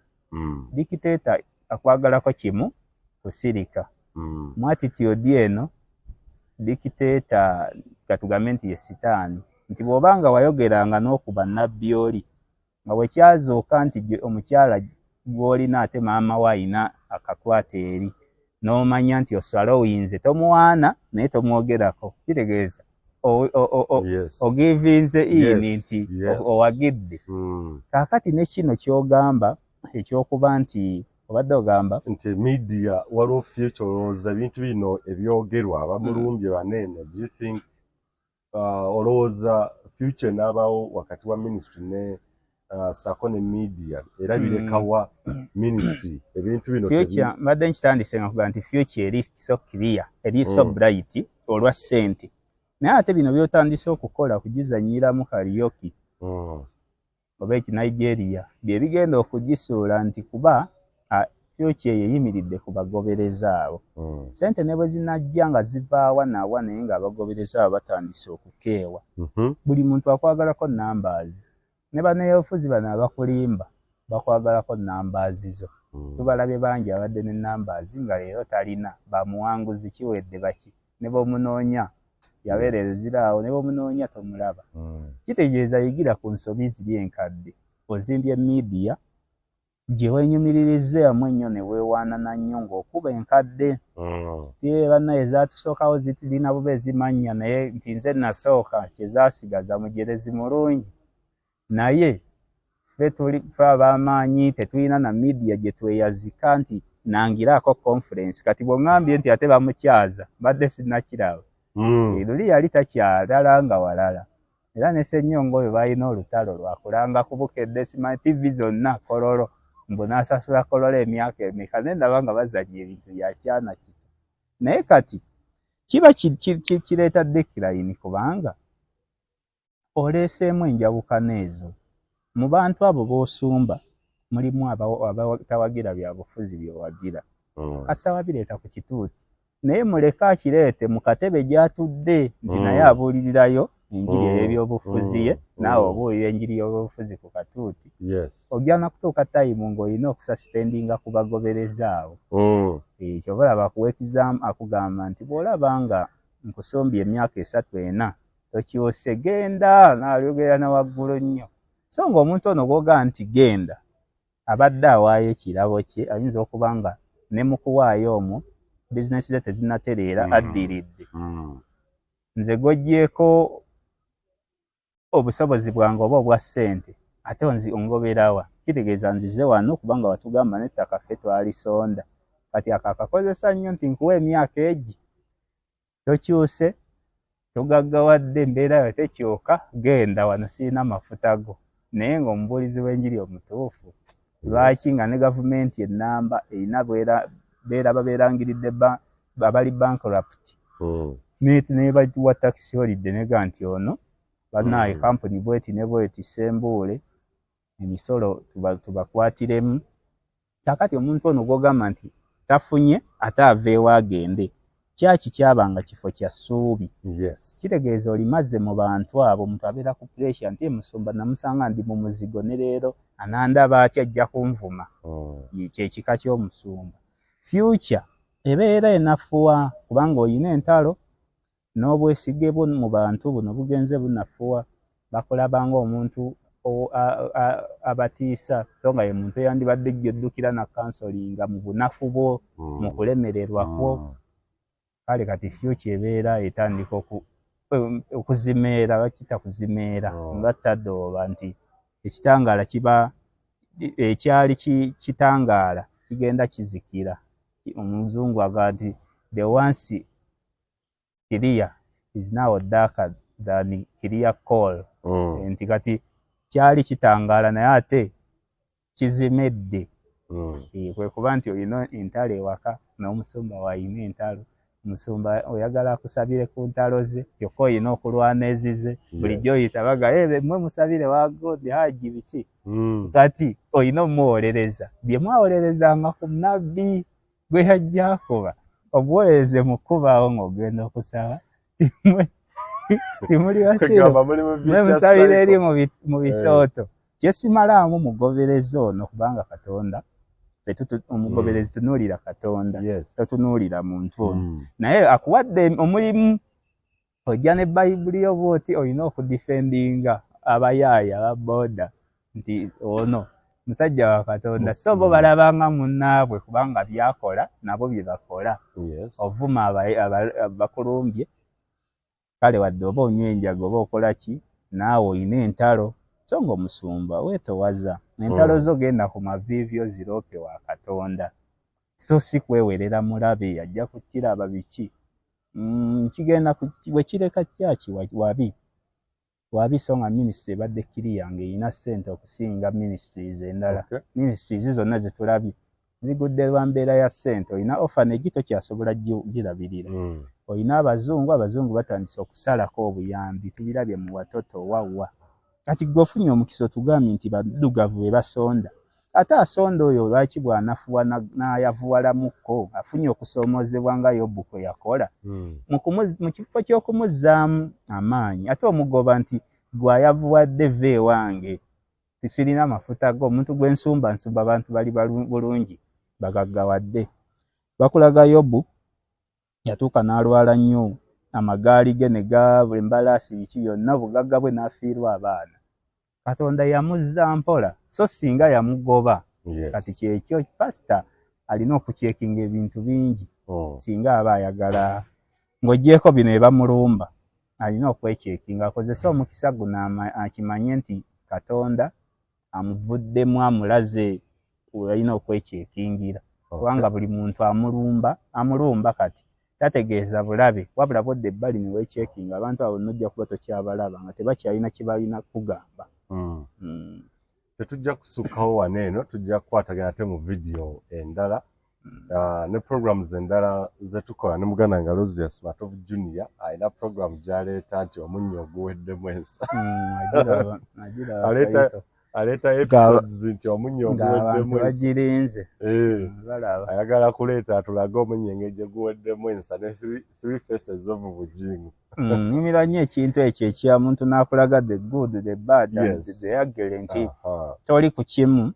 Speaker 2: dictator akwagalako kimu, kusirika. Mu attitude eno dictator katugambe nti ye sitaani, nti bw'oba nga wayogeranga n'okuba nabbi oli nga bwe kyazuuka nti omukyala gw'olina ate maama we ayina akakwate eri, n'omanya nti oswalowinze, tomuwaana naye tomwogerako, kitegeeza ogivinze in nti owagidde. Kaakati ne kino ky'ogamba ekyokuba nti obadde ogamba
Speaker 1: nti media waliwo future, olowooza ebintu bino ebyogerwa bamulumbye baneeno, do you think olowooza future enaabawo wakati wa ministry ne sako ne media, era birekawa ministry ebintu bino?
Speaker 2: Future mbadde nkitandise nga kuga nti future eri so clear, eri so bright olwa ssente, naye ate bino by'otandise okukola kugizannyiramu karaoke oba ekinigeria bye bigenda okugisuula, nti kuba future eyo eyimiridde ku bagoberezi abo. Sente ne bwe zinajja nga zivaawa nawa, naye ng'abagoberezi abo batandise okukeewa. Buli muntu akwagalako numbers, ne banneeyofuzi bano abakulimba bakwagalako numbers zo. Tubalabye bangi abadde ne numbers nga leero talina, bamuwanguzi kiwedde baki, ne b'omunoonya yabeera eziraawo, ne b'omunoonya tomulaba. Kitegeeza yigira ku nsobi ziri enkadde. Ozimbye media gye weenyumiririzaamu ennyo ne weewaanana nnyo ng'okuba enkadde. Ye bannaye ezaatusookawo zirina buba ezimannya, naye nti nze nasooka kye zaasigaza mujerezi mulungi, naye ffe tuli ffe ab'amaanyi tetulina na media gye tweyazika nti nangiraako conference. Kati bw'oŋŋambye nti ate bamukyaza, mbadde sinnakiraba. Luli yali takyalala nga walala, era ne Ssennyonga oyo balina olutalo lwakulanga ku Bukedde, simanyi TV zonna, Kololo, mbu n'asasula Kololo emyaka emeka, naye ndaba nga bazannya ebintu bya kyana kito. Naye kati kiba kireeta decline, kubanga oleeseemu enjawukana ezo mu bantu abo b'osumba, mulimu abatawagira byabufuzi by'owagira. Kasita wabireeta ku kituuti, naye muleke akireete mu katebe gy'atudde nti naye abuulirirayo enjiri ey'ebyobufuzi ye, naawe obuulira enjiri y'ebyobufuzi ku katuuti, ojja nakutuuka time ng'olina okususpendinga ku bagoberezi abo. Kyova olaba akuwa exam, akugamba nti bw'olaba nga nkusombye emyaka 3 4 tokyuse, genda naalyogera na waggulu nnyo. So ng'omuntu ono gw'ogamba nti genda, abadde awaayo ekirabo kye, ayinza okuba nga ne mu kuwaayo omwo bizinesi ze tezinatereera, addiridde. Nze gw'oggyeeko obusobozi bwange oba obwa ssente, ate onzi ongoberawa? Kitegeeza nzize wano kubanga watugamba n'ettaka ffe twalisonda. Kati ako akakozesa nnyo nti nkuwa emyaka egi tokyuse, togaggawadde, embeera yo tekyuka, genda, wano sirina mafuta go. Naye ng'omubuulizi w'enjiri omutuufu, lwaki nga ne gavumenti ennamba erina beeraba beerangiridde abali bankrupt nebawa tax holiday, nega nti ono bannaaye kampuni bweti ne bweti, Sembuule, emisolo tubakwatiremu. Kakati omuntu ono gw'ogamba nti tafunye ate aveewo agende, kyaki kyabanga kifo kya ssuubi. Kitegeeza olimaze mu bantu abo, omuntu abeera ku pressure nti musumba namusanga ndi mu muzigo, ne leero anandaba atya, ajja kunvuma. Kyekika ky'omusumba. Future ebeera enafuwa kubanga oyina entalo n'obwesige bwo mu bantu buno bugenze bunafuwa, bakulaba ng'omuntu abatiisa, so nga ye muntu eyandibadde jjoddukira na counselling mu bunafu bwo, mu kulemererwa kwo. Kale kati future ebeera etandika okuzimeera, bakiyita kuzimeera nga tadooba, nti ekitangaala kiba ekyali kitangaala kigenda kizikira. Omuzungu agamba nti the once clear is now darker than clear coal. Nti kati kyali kitangaala naye ate kizimedde. Kwe kuba nti olina entalo ewaka n'omusumba waayina entalo. Musumba oyagala akusabire ku ntalo ze, kyokka olina okulwana ezize. Bulijjo oyita baga, "Mwe musabire wa God, Haji biki." Kati olina omuwolereza bye mwawolerezanga ku nabbi gwe yajja akuba, obuwolereze mu kkubaawo ng'ogenda okusaba. Timuli basiru, mwe musabire eri mu bisooto. Kyesimalaamu mugoberezi ono, kubanga Katonda omugoberezi tunuulira Katonda, totunuulira muntu ono. Naye akuwadde omulimu, ojja ne Bayibuli yo bwoti, olina okudefendinga abayaaya aba boda nti ono musajja wa Katonda, so bo balabanga munnaabwe, kubanga byakola nabo bye bakola. Ovuma bakulumbye, kale wadde oba onywa enjaga oba okola ki, naawe olina entalo. So nga omusumba weetowaza entalo zo, genda ku maviivi oziroope wa Katonda, so si kwewerera mulabe ajja kukiraba biki. Kigenda bwe kireka kyaki wabi wabi. So nga ministry ebadde kiriya ng'erina ssente okusinga ministries endala. Ministries zonna zetulabye zigudde lwa mbeera ya ssente. Olina orphanage, tokyasobola girabirira. Olina abazungu, abazungu batandise okusalako obuyambi, tubirabye mu watoto wawa. Kati gwe ofunye omukisa, otugambye nti baddugavu be basonda, ate asonda oyo lwaki bw'anafuwa n'ayavuwalamukko, afunye okusoomoozebwa nga Yobu kwe yakola, mu kifo ky'okumuzzaamu amaanyi, ate omugoba nti gwe ayavuwadde, va ewange, tisirina mafuta go. Omuntu gw'ensumba nsumba abantu bali bulungi, bagaggawadde. Bakulaga Yobu yatuuka n'alwala nnyo, amagaali ge ne gaba embalaasi, biki byonna, obugagga bwe, n'afiirwa abaana. Katonda yamuzza mpola, so singa yamugoba. Kati kyekyo, pasita alina okucheckinga ebintu bingi. Singa aba ayagala, ng'ogyeko bino ebamulumba, alina okwecheckinga, akozese omukisa guno, akimanye nti Katonda amuvuddemu, amulaze alina okwecheckingira, kubanga buli muntu amulumba amulumba kati tategeeza bulabe, wabula bwodda ebbali ne weecheckinga, abantu abo nojja kuba tokyabalaba nga tebakyalina kye balina kugamba.
Speaker 1: Tetujja kusukkawo wano eno, tujja kukwatagana ate mu vidiyo endala ne programs endala zetukola ne muganda nga Aloysius Matovu Junior. Alina program gy'aleeta nti omunnyo oguweddemu ensa.
Speaker 2: Nagiraba.
Speaker 1: Aleeta episodes nti omunnyo
Speaker 2: ng'abantu
Speaker 1: oguweddemu ensa.
Speaker 2: Bagirinze.
Speaker 1: Eh,
Speaker 2: balaba.
Speaker 1: Ayagala kuleeta atulage omunnyo engeri gye guweddemu ensa ne three faces of Bujingo.
Speaker 2: Nyumirwa nnyo ekintu ekyo ekya muntu n'akulaga the good, the bad and the ugly, nti toli ku kimu.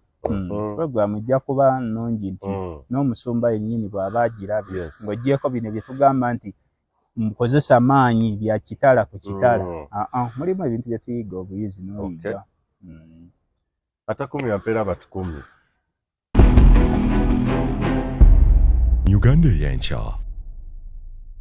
Speaker 2: Program ejja kuba nnungi nti n'omusumba yennyini bw'aba agirabye, ng'oggyeko bino bye tugamba nti mukozesa maanyi bya kitala ku kitala. Aa, mulimu ebintu bye tuyiga obuyizi n'oyiga.
Speaker 1: Atakumira mpeera batukumye.
Speaker 3: Uganda Ey'enkya.